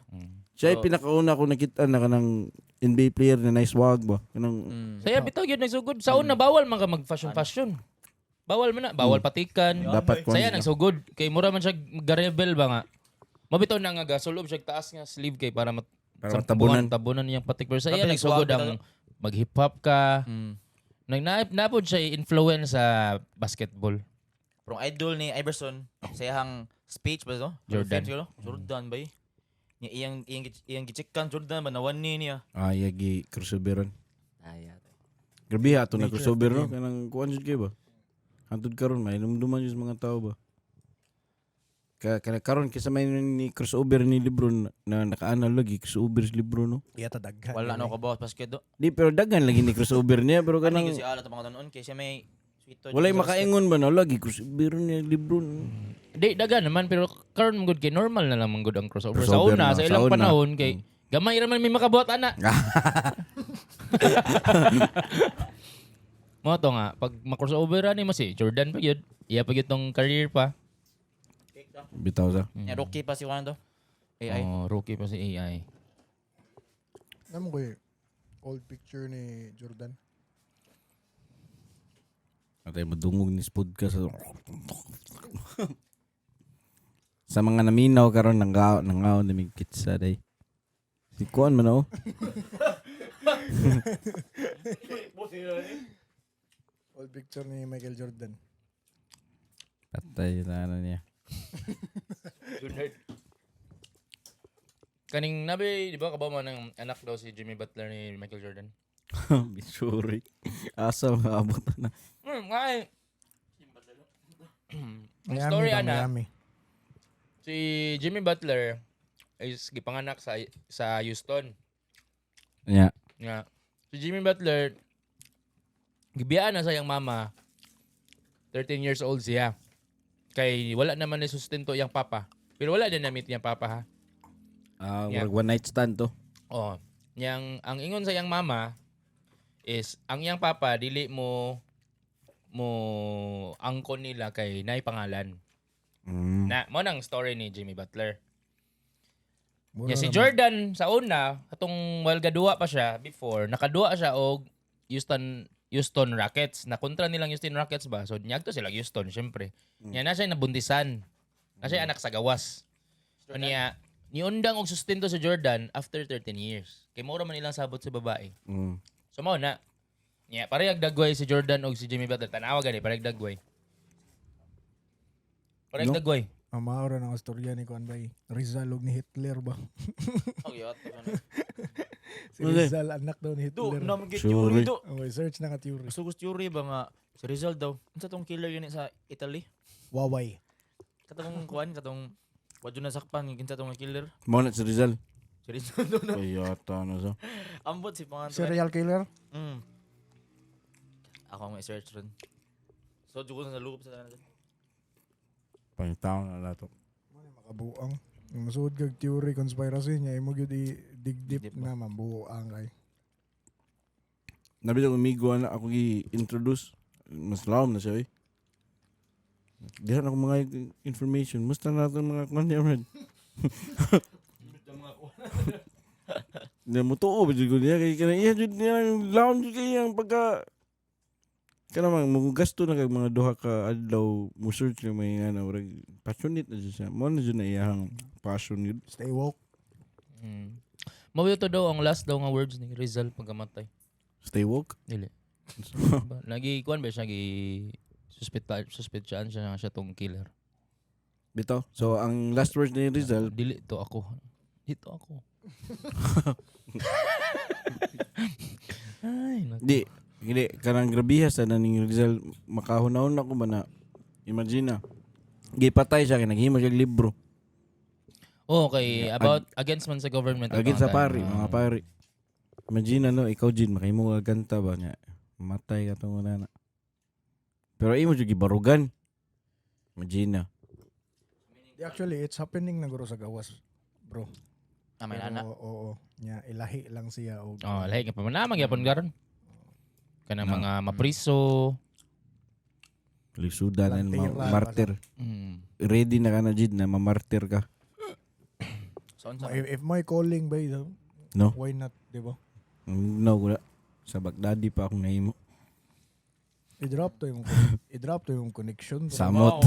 Siya ay pinakauna ko nakita na kanang NBA player na nice swag ba? Kanang Saya bitaw gyud nagsugod. Sa una bawal man ka mag fashion fashion. Bawal man na, bawal patikan. Dapat kuan Saya siya. nagsugod kay mura man siya garebel ba nga. Mabitaw na nga gasulob siya taas nga sleeve kay para mat Para matabunan. Tabunan niyang patik pero saya Grabe, nagsugod swag ang mag hip hop ka. Nag napod siya influence sa basketball. Pero ang idol ni Iverson sa iyang speech ba to? Jordan. Siguro? Jordan ba eh? Niya iyang gichikan Jordan ba nawan ni niya. Ay gi crossoveran. Ay. Grabe ha, ato na crossover no kanang kuan jud kay ba? Hantod karon may numduman jud sa mga tao ba. Ka kana karon kaysa may ni crossover ni LeBron na nakaana lagi crossover si LeBron no. Iya ta daghan. Wala na ako kabawas basket do. Di pero daghan lagi ni crossover niya pero Kanang kanang si Ala to mga tanon kay siya may sweet to. walay makaingon ba na lagi crossover niya LeBron. Di daga naman pero karon man gud kay normal na lang man gud ang crossover. Sa Crossover una na, sa sa ilang una. panahon kay gamay ra man may makabuhat ana. Mo to nga pag ma-crossover ani mo si Jordan pa gyud. Iya pa gyud tong career pa. Bitaw sa. Niya rookie pa si Juan do. AI. Oh, rookie pa si AI. Alam ko eh, old picture ni Jordan. Atay madungog ni podcast. Sa mga naminaw karon nanggaw nangaw na mig kitsa day. Si kuan man oh. Old picture ni Michael Jordan. Patay na ano niya. Kaning nabi, di ba kabaw man ng anak daw si Jimmy Butler ni Michael Jordan? Sorry. Asa maabot na. Nga eh. Ang Miami story ba, ana, Miami. si Jimmy Butler is gipanganak sa Houston. Yeah. Nga. Si Jimmy Butler, gibiyaan na sa iyang mama. 13 years old siya. Kay wala naman ni sustento iyang papa. Pero wala din na-meet iyang papa ha. Ah, Yeah. murag one night stand to. Oh, yang ang ingon sa iyang mama is ang iyang papa dili mo mo angkon nila kay nay pangalan. Na mo nang story ni Jimmy Butler. Mura Yeah, si ra man. Jordan sa una, atong while gaduwa pa siya before, nakaduwa siya og Houston Houston Rockets. Nakontra nilang Houston Rockets ba? So niadto sila Houston, syempre. Nya na siya nabuntisan. Na siya anak sa gawas. So, niya niundang og sustento si Jordan after 13 years. Kay mura man ilang sabot sa babae. So mao na. Nya parehag dagway si Jordan og si Jimmy Butler. Tanawa gani parehag dagway. Parehag No? dagway. Ang maura ng istorya ni Kuan bay. Rizal og ni Hitler ba? Okay, ato na. Si Rizal anak daw ni Do, Hitler. na mag Sorry. theory do. Okay, search na ka theory. Gusto ko theory ba nga si Rizal daw. Unsa tong killer yun sa Italy? Waway. Katong kuan, katong wa jud nasakpan kinsa tong killer. Mao na si Rizal. Si Rizal daw na. Kayata na sa. Ambot si pangan. Serial killer? Ako ang i-search ron. So, jugo sa loob sa tanan. Pangitaon na nato. Makabuang. Yung Masuod kag theory conspiracy niya imo gyud i-dig deep Deep na mambuang kay. Nabi ko amigo na ako gi-introduce. Mas lawom na siya eh. Dihan ako mga information. Musta na itong mga kwan niya, man. Na mo tuo ba jud ko niya kay kanang iya jud niya lawom jud kay ang pagka kanang mo gasto na kag mga duha ka adlaw mo search na may nga na murag passionate na jud siya. Mo na jud na iyang passion jud. Stay woke. Mao to daw ang last daw nga words ni Rizal pagkamatay. Stay woke. Dili. Ba, Nagi kuan ba siya gi suspect suspectsaan siya nga siya tong killer. Bitaw. So ang last words ni Rizal Dili to ako. Dito ako. Ay, naku. Di, hindi kanang grabiha sa naning Rizal makahunahon ako ba na imagine na gipatay siya kay naghimo siya og libro Oh, okay. About against man sa government. against sa pari, Ah. mga pari. Imagine na no, ikaw Jin makahimo ka kanta ba nga matay ka tong una na. Pero imo jud gibarugan. Imagine na. Actually, it's happening na guro sa gawas, bro. Ah, may Pero, anak. Oo, nya ilahi lang siya og Oh, lahi ka pa man naman gyapon karon. Kanang No. mga mapriso. Lisudan Walang na tira, martir. Ready na ka na Jin na mamartir ka. So, unsa? If my calling ba, No? why not, di ba? No, wala. Sa Baghdadi pa akong nahimo. I-drop to yung i-drop to yung connection. bro. Samot.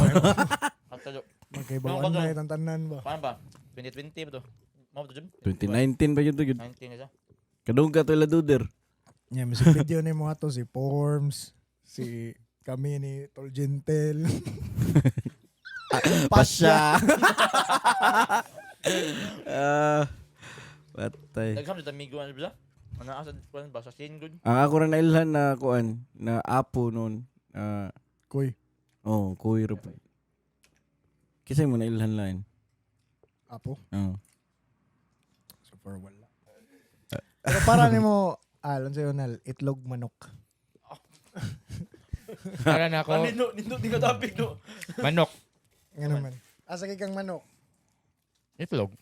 Ato do. Magkaibawaan No, na itang tanan ba? Paano ba? 2020 ba to? Mao ba to, Jun? 2019 pa yun to. Jud. 19 na siya. Kadung ka to duder. Yeah, music video ni mo ato si Forms, si kami ni Tol Gentel. Pasya. Ah, patay. Nagsam sa amigo ano ba? Ano asa kuan ba sa scene good? Ang ako ra nailhan na kuan na apo noon. Ah, Kuy, oh, kuy ra po. Kisay mo nailhan lain. apo. Oh. So far wala. Pero para nimo, alam sa'yo nal, itlog manok. Para na ako Nindot nindot di ka topic do. manok. Nga naman. Asa kay kang manok? Itlog.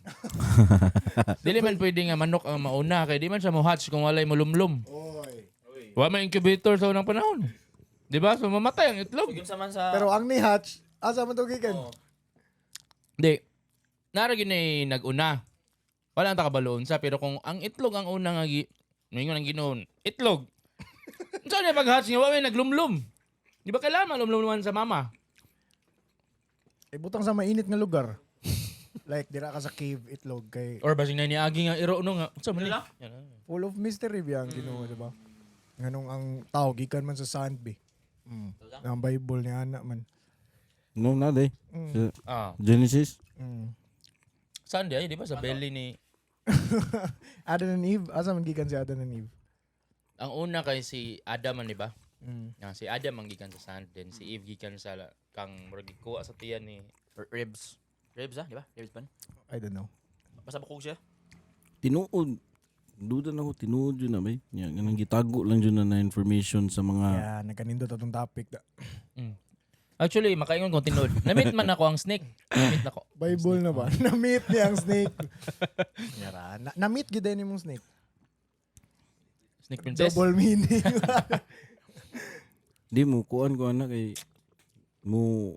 Dili man pwede nga manok ang mauna kay di man siya mo-hatch kung walay mulumlum. Oy. Wa may incubator sa unang panahon. Di ba? So mamatay ang itlog. Kinsa man sa Pero ang ni Hatch, asa man to gikan? Oh. Di. Nara gyud nay nag-una. Wala ang takabaloon sa pero kung ang itlog ang una nga gi ningon ang Ginoo, itlog. Unsa niya pag-hatch nga wa may naglumlum. Di ba kailangan malumlumluman sa mama? Ibutang sa mainit nga lugar. Like dira ka sa cave itlog kay Or basing na niagi nga iro no nga. Unsa man ni? Wala. Yan, ah. full of mystery biya ang Ginoo, di ba? Nganong ang tao gikan man sa sand bi. Ang Bible ni ana man. No, nada eh. Sa Ah, Genesis. Saan di ay, di ba sa belly ni Adam and Eve, asa man gikan si Adam and Eve? Ang una kay si Adam man, di ba? Mm. Ah, si Adam ang gikan sa sand then si Eve gikan sa kang murag gikuha sa tiyan ni Ribs. Ribs ah, di ba? Ribs pan. I don't know. Basta bukog siya. Tinuod. Duda na ako, tinuod yun na bay. Nya, ganang gitago lang yun na na information sa mga Yeah, nagkanindot atong topic da. Actually, makaingon kung tinuod. Na-meet man ako ang snake. Na-meet nako. Bible na ba? Na-meet niya ang snake. Yara, na- na-meet gyud ni mong snake. Snake princess. Double meaning. Di mo kuan ko anak kay mo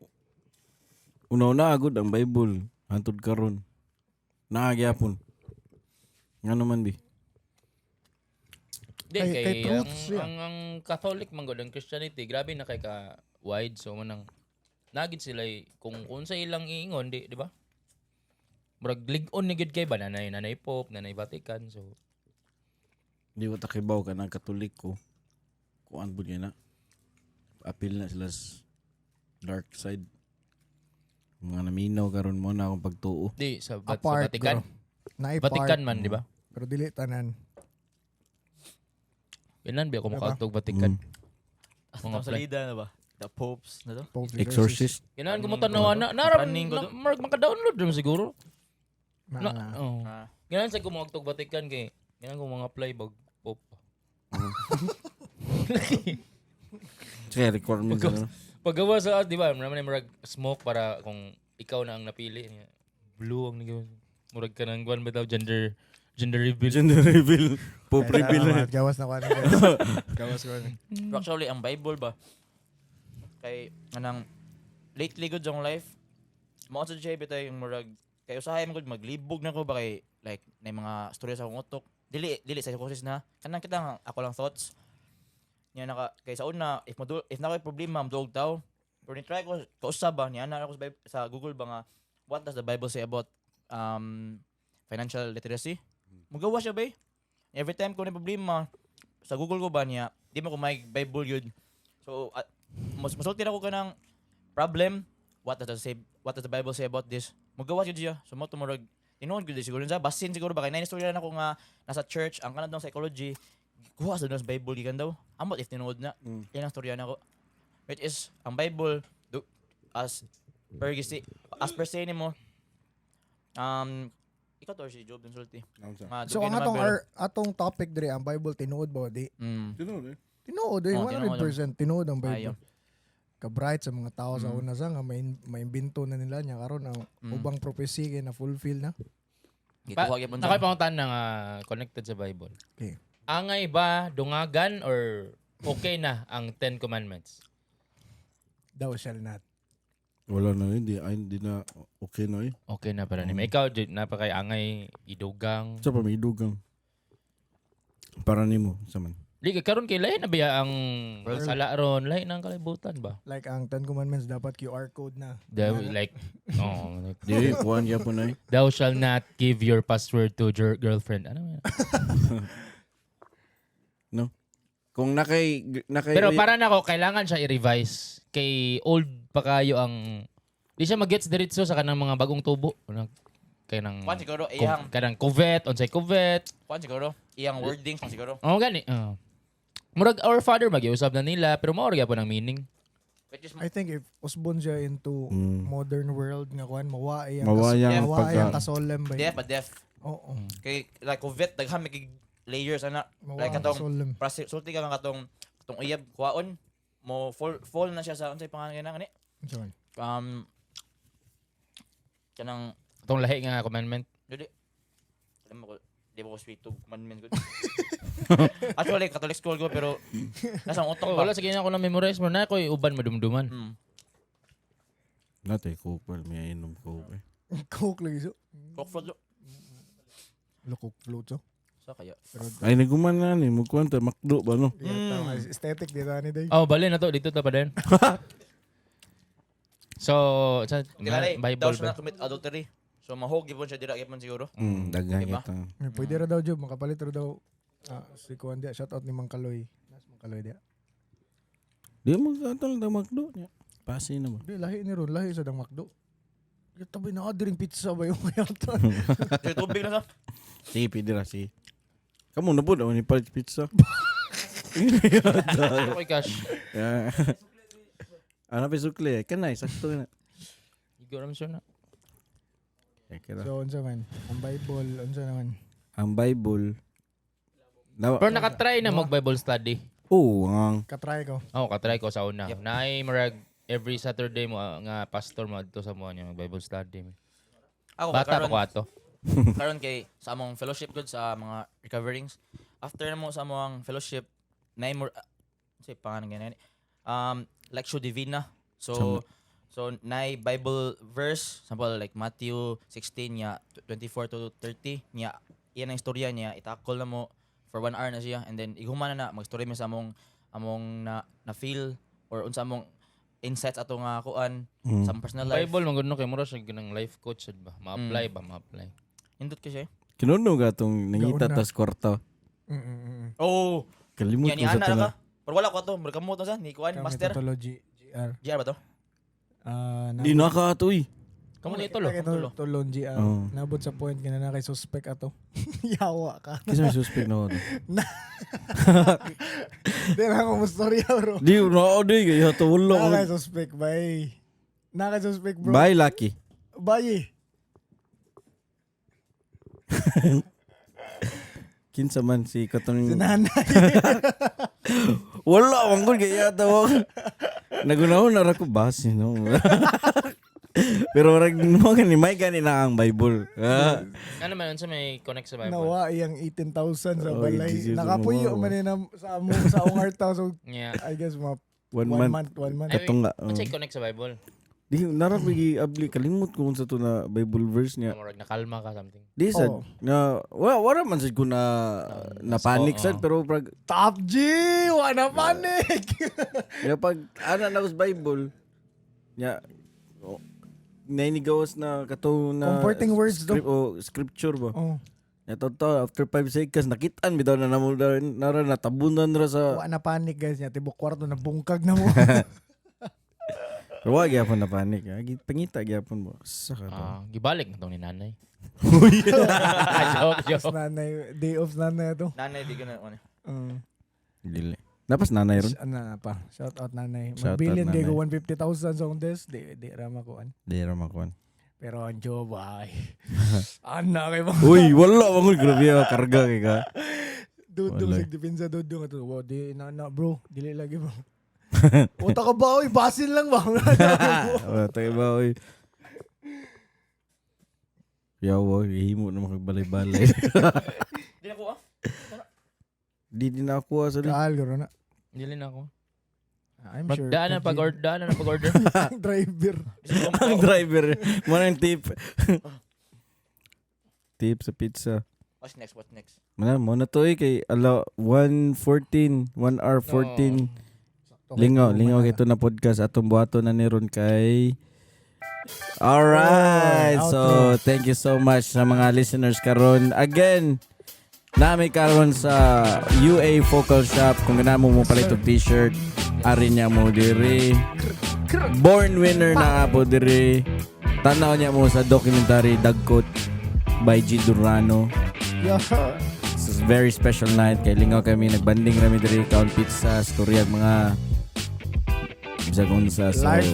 una-una agad ang Bible hantod karon. Naa gyapon. Nga naman bi. Di, Kay kay, truth ang, siya. ang Catholic man gud, ang Christianity, grabe na kay ka wide, so manang nagid sila eh, kung sa ilang iingon di ba? Murag lig-on ni gid kay ba nanay nanay Pope, nanay Vatican, so Di ko takibaw ka ng Katoliko. Kuan pud na. Apil na sila sa dark side. Mga naminaw karon mo na akong pagtuo. Di sa Apart, Vatican. bro. Naay part, Vatican man, di ba? pero dili tanan. Ilan ba ako Diba? makaatog Vatican? Mga Mga salida na ba? The Popes na to? Pope Exorcist. Ganahan ko mo tanawa na nara Praning ko na, to. murag maka-download rin siguro. Na, Na, na. oh. Ah. Ganahan sa ko mga Vatican kay ganahan ko mga apply bag Pope. Sige, requirements Pagka- ano. Paggawa sa, di ba, naman yung murag smoke para kung ikaw na ang napili niya. Blue ang nagawa. Murag ka ng guwan ba daw, gender reveal. Gender reveal. Pope Kaya reveal tama, na. Gawas na ko ano. Gawas ko ano. Pero actually, ang Bible ba, kay, anang, lately good yung life, mo sa siya bitay yung murag, kay usahay man gud maglibog na ko ba kay, like, na yung mga storya sa akong utok. Dili, dili sa psychosis na. Kanang kita nga, ako lang thoughts. Niya naka, kay sa una, if na ko'y problema, maduog tao. Pero ni try ko, kausap ba, niya na ako sa, sa Google ba nga, what does the Bible say about financial literacy? Magawa siya ba eh? Every time ko na problema, sa Google ko ba niya, di mo ko may Bible yun. So, mas masulti na ko kanang problem, what does the Bible say about this? Magawa jud siya. So mo tumurag tinuod gud siguro sa basin siguro ba kay naay istorya na ko nga nasa church ang kanang psychology kuha sa sa Bible gikan daw. Amot if tinuod na. Yan ang istorya nako. Which is ang Bible do, as per se nimo ikaw to si Job dun sulti. Nga, So dugay ang naman, atong pero- atong topic diri, ang Bible tinuod ba o di? Tinuod eh. Tinuod eh, Oh, tinuod. 100% tinuod ang Bible. Ayo. Ka-bright sa mga tao sa una sa nga may maimbento na nila niya karon ang ubang prophecy kay na fulfill na. Gikuha gyapon Ako'y pangutan na nga connected sa Bible. Okay. Angay ba dungagan or okay na ang Ten Commandments? Thou shall not. Wala na hindi ay hindi na okay na eh. Okay na para nimo. Ikaw, Jude, na pa kay angay idugang. Sa pa may dugang. Para nimo sa man. Di kay karon kay lahi na biya ang sala ron, lahi na ang kalibutan ba? Like ang Ten Commandments dapat QR code na. The, like, oh, like, Di kuan gyapon ay. thou shall not give your password to your girlfriend. Ano yan? No. Kung nakay Pero para nako kailangan siya i-revise kay old pa kayo ang di siya magets diretso sa kanang mga bagong tubo. Ano, kay nang Kuan siguro iyang kanang covet, unsay covet. kuan siguro iyang wordings man siguro. Oh, gani. Oh. Murag our father magiusab na nila pero mao ra gyapon ang meaning. Which is I think if usbon siya into modern world nga kuan mawaay ang Mawaay ang mawaay ang pagka- kasolemn ba. Def pa def. Oo. Kay like covet daghan may kig layers ana. Mawaay Like ang katong kasolemn. para sulti ka nga katong uyab kuwaon mo fall na siya sa unsay pangalan kay na kani? Unsa man? Kanang Itong lahi nga commandment. dili alam mo ko di ba ko sweet to commandment ko. Actually Catholic school ko pero nasa ang utok Oh, ba. wala sige na ako na memorize mo na ako'y uban madumduman. Natay coke well, may inom coke eh. Coke lagi so. Coke float lo. Lo Coke float so. Sa kaya. Pero Ay naguman na ni mo kuan ta McDo ba no? yeah, tama. Aesthetic dito ani day. Oh, bali na to dito ta pa din. So, sa Dili Bible daw siya ba? na commit adultery. So mahog gyapon siya dira gyapon siguro. Daghan Diba? kita. May pwede ra daw Job, makapalit ra daw si kuan dia. Shout out ni Mang Kaloy. Nas Mang Kaloy dia. Di mo katal da McDo niya. Pasi na ba? Di lahi ni ron, lahi sa dang McDo. Tabi na diring pizza ba yung kayata? Dili tubig na sa. Sige, pwede ra sige. Kamu na po daw ni palit pizza. Okay, cash. Yeah. Ano pa sukli eh? Kanay, sakto na. Igo ram sir na. Okay ra. So unsa man? Ang Bible unsa naman? Ang Bible. Na, Pero nakatry na mag Bible study. oh, ang Katry ko. Oo, katry ko sa una. Naay murag every Saturday mo nga pastor mo adto sa mo niya mag Bible study. Ako Bata pa karon ko ato. karon kay sa among fellowship good sa mga recoverings. After na mo sa among fellowship nay more say pangalan ganyan. Lectio Divina. So nay Bible verse sample like Matthew 16 nya 24 to 30 nya. iyan ang istorya niya, itakol na mo for 1 hour na siya and then ighuman na na magstorya mi sa among na feel or unsa among insights ato nga kuan sa among personal life. Bible man gud no kay mura siya ganang life coach sad ba. Ma-apply ba, ma-apply. Indot kay siya, eh. Kinuno ka itong nangita Gauna. tas kwarta. Oh, Kalimut niya ni ko sa ana tuna. ka. Pero wala ko ato, mura kamot na sa ni kuan Kami master. Tautology GR. GR ba to? Ah, Di na ka ato eh. Kamo ni itulo. Tulo. Tulon GR. Oo. Nabot sa point nga na kay suspect ato. Yawa ka. Kasi may suspect na ako. To. Di na ako mustorya bro. Di na ako di. Kaya ito wala Na kay ko. suspect bay. Na kay suspect bro. Bye, Lucky. Bye. Kinsa man si katong... Si nanay. Wala, manggol kaya ito. Nagunahon na ra ko base, no? Pero rag mo gani may gani na ang Bible. Ah. Ano man unsa may connect sa Bible? Nawa iyang 18,000 sa Oh, balay. Jesus, Nakapuyo mawawa. man na sa amo sa akong art house. So, Yeah. I guess mga One, one, month. month, 1 month. Ay, Katong nga. Oh. Unsay connect sa Bible? Di nara ko abli kalimot ko unsa to na Bible verse niya. Murag nakalma ka something. Di sad Oh. na wala man sad ko na panic sad pero prag Top G! Wala panic! ya pag ana na ko sa Bible nya oh, nainigawas na kato na Comforting words do. script, oh, scripture ba. Oh, Ya to after 5 seconds nakitaan bitaw na namo nara natabunan ra sa wala panic guys niya. Tibok kwarto na bungkag na mo. Pero wa gyapon na panic. Ah. Pangita gyapon mo. Sa ka to. Ah, gibalik na tong ni nanay. Uy. Joke, joke. Nanay, day off nanay to. Nanay di gana kuan. Dili. Napas nanay ron. Ano na pa? Shout out nanay. Shout out, Magbilin kay ko nanay. 150,000 sa akong desk. Di rama ko an. Di ra makuan. Pero ang job ay. Ana kay ba? Uy, wala bangol grabe ah, karga kay ka. Dudong Wala. sig depensa dudong ato. Wow, di na na bro. Dili lagi bro. Uta ka ba oy? Basin lang ba? Wala tayo ba oy. Yawa, himo na makagbalay-balay. Di na ko ah. Di din nakuha sa Kaal garo na. Dili na ako. I'm sure. Daan na pag order, daan na pag-order. Ang driver. Ang driver. Mo nang tip. Tip sa pizza. What's next? What's next? Mana mo na to eh kay ala 1:14, 1 hour 14. Lingaw, lingaw kay to na podcast atong buhaton na ni ron kay. Alright. Oh, So, thank you so much sa mga listeners karon. Again, nami karon sa UA Focal Shop. Kung ganahan mo mo palit og t-shirt, ari niya mo diri. Born winner na po diri. Tanaw niya mo sa documentary Dagkot by G. Durano. Yeah. It's a very special night kay lingaw kami nagbanding rami diri kaon pizza, storya mga bisag unsa so Life.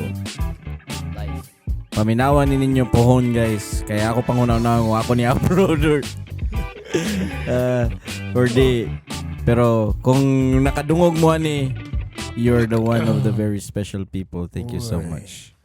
Life. Paminawan ni ninyo pohon guys. Kaya ako pangunaw na kung ako ni uploader. Or di. Pero kung nakadungog mo ani, you're the one of the very special people. Thank you so Uy. much.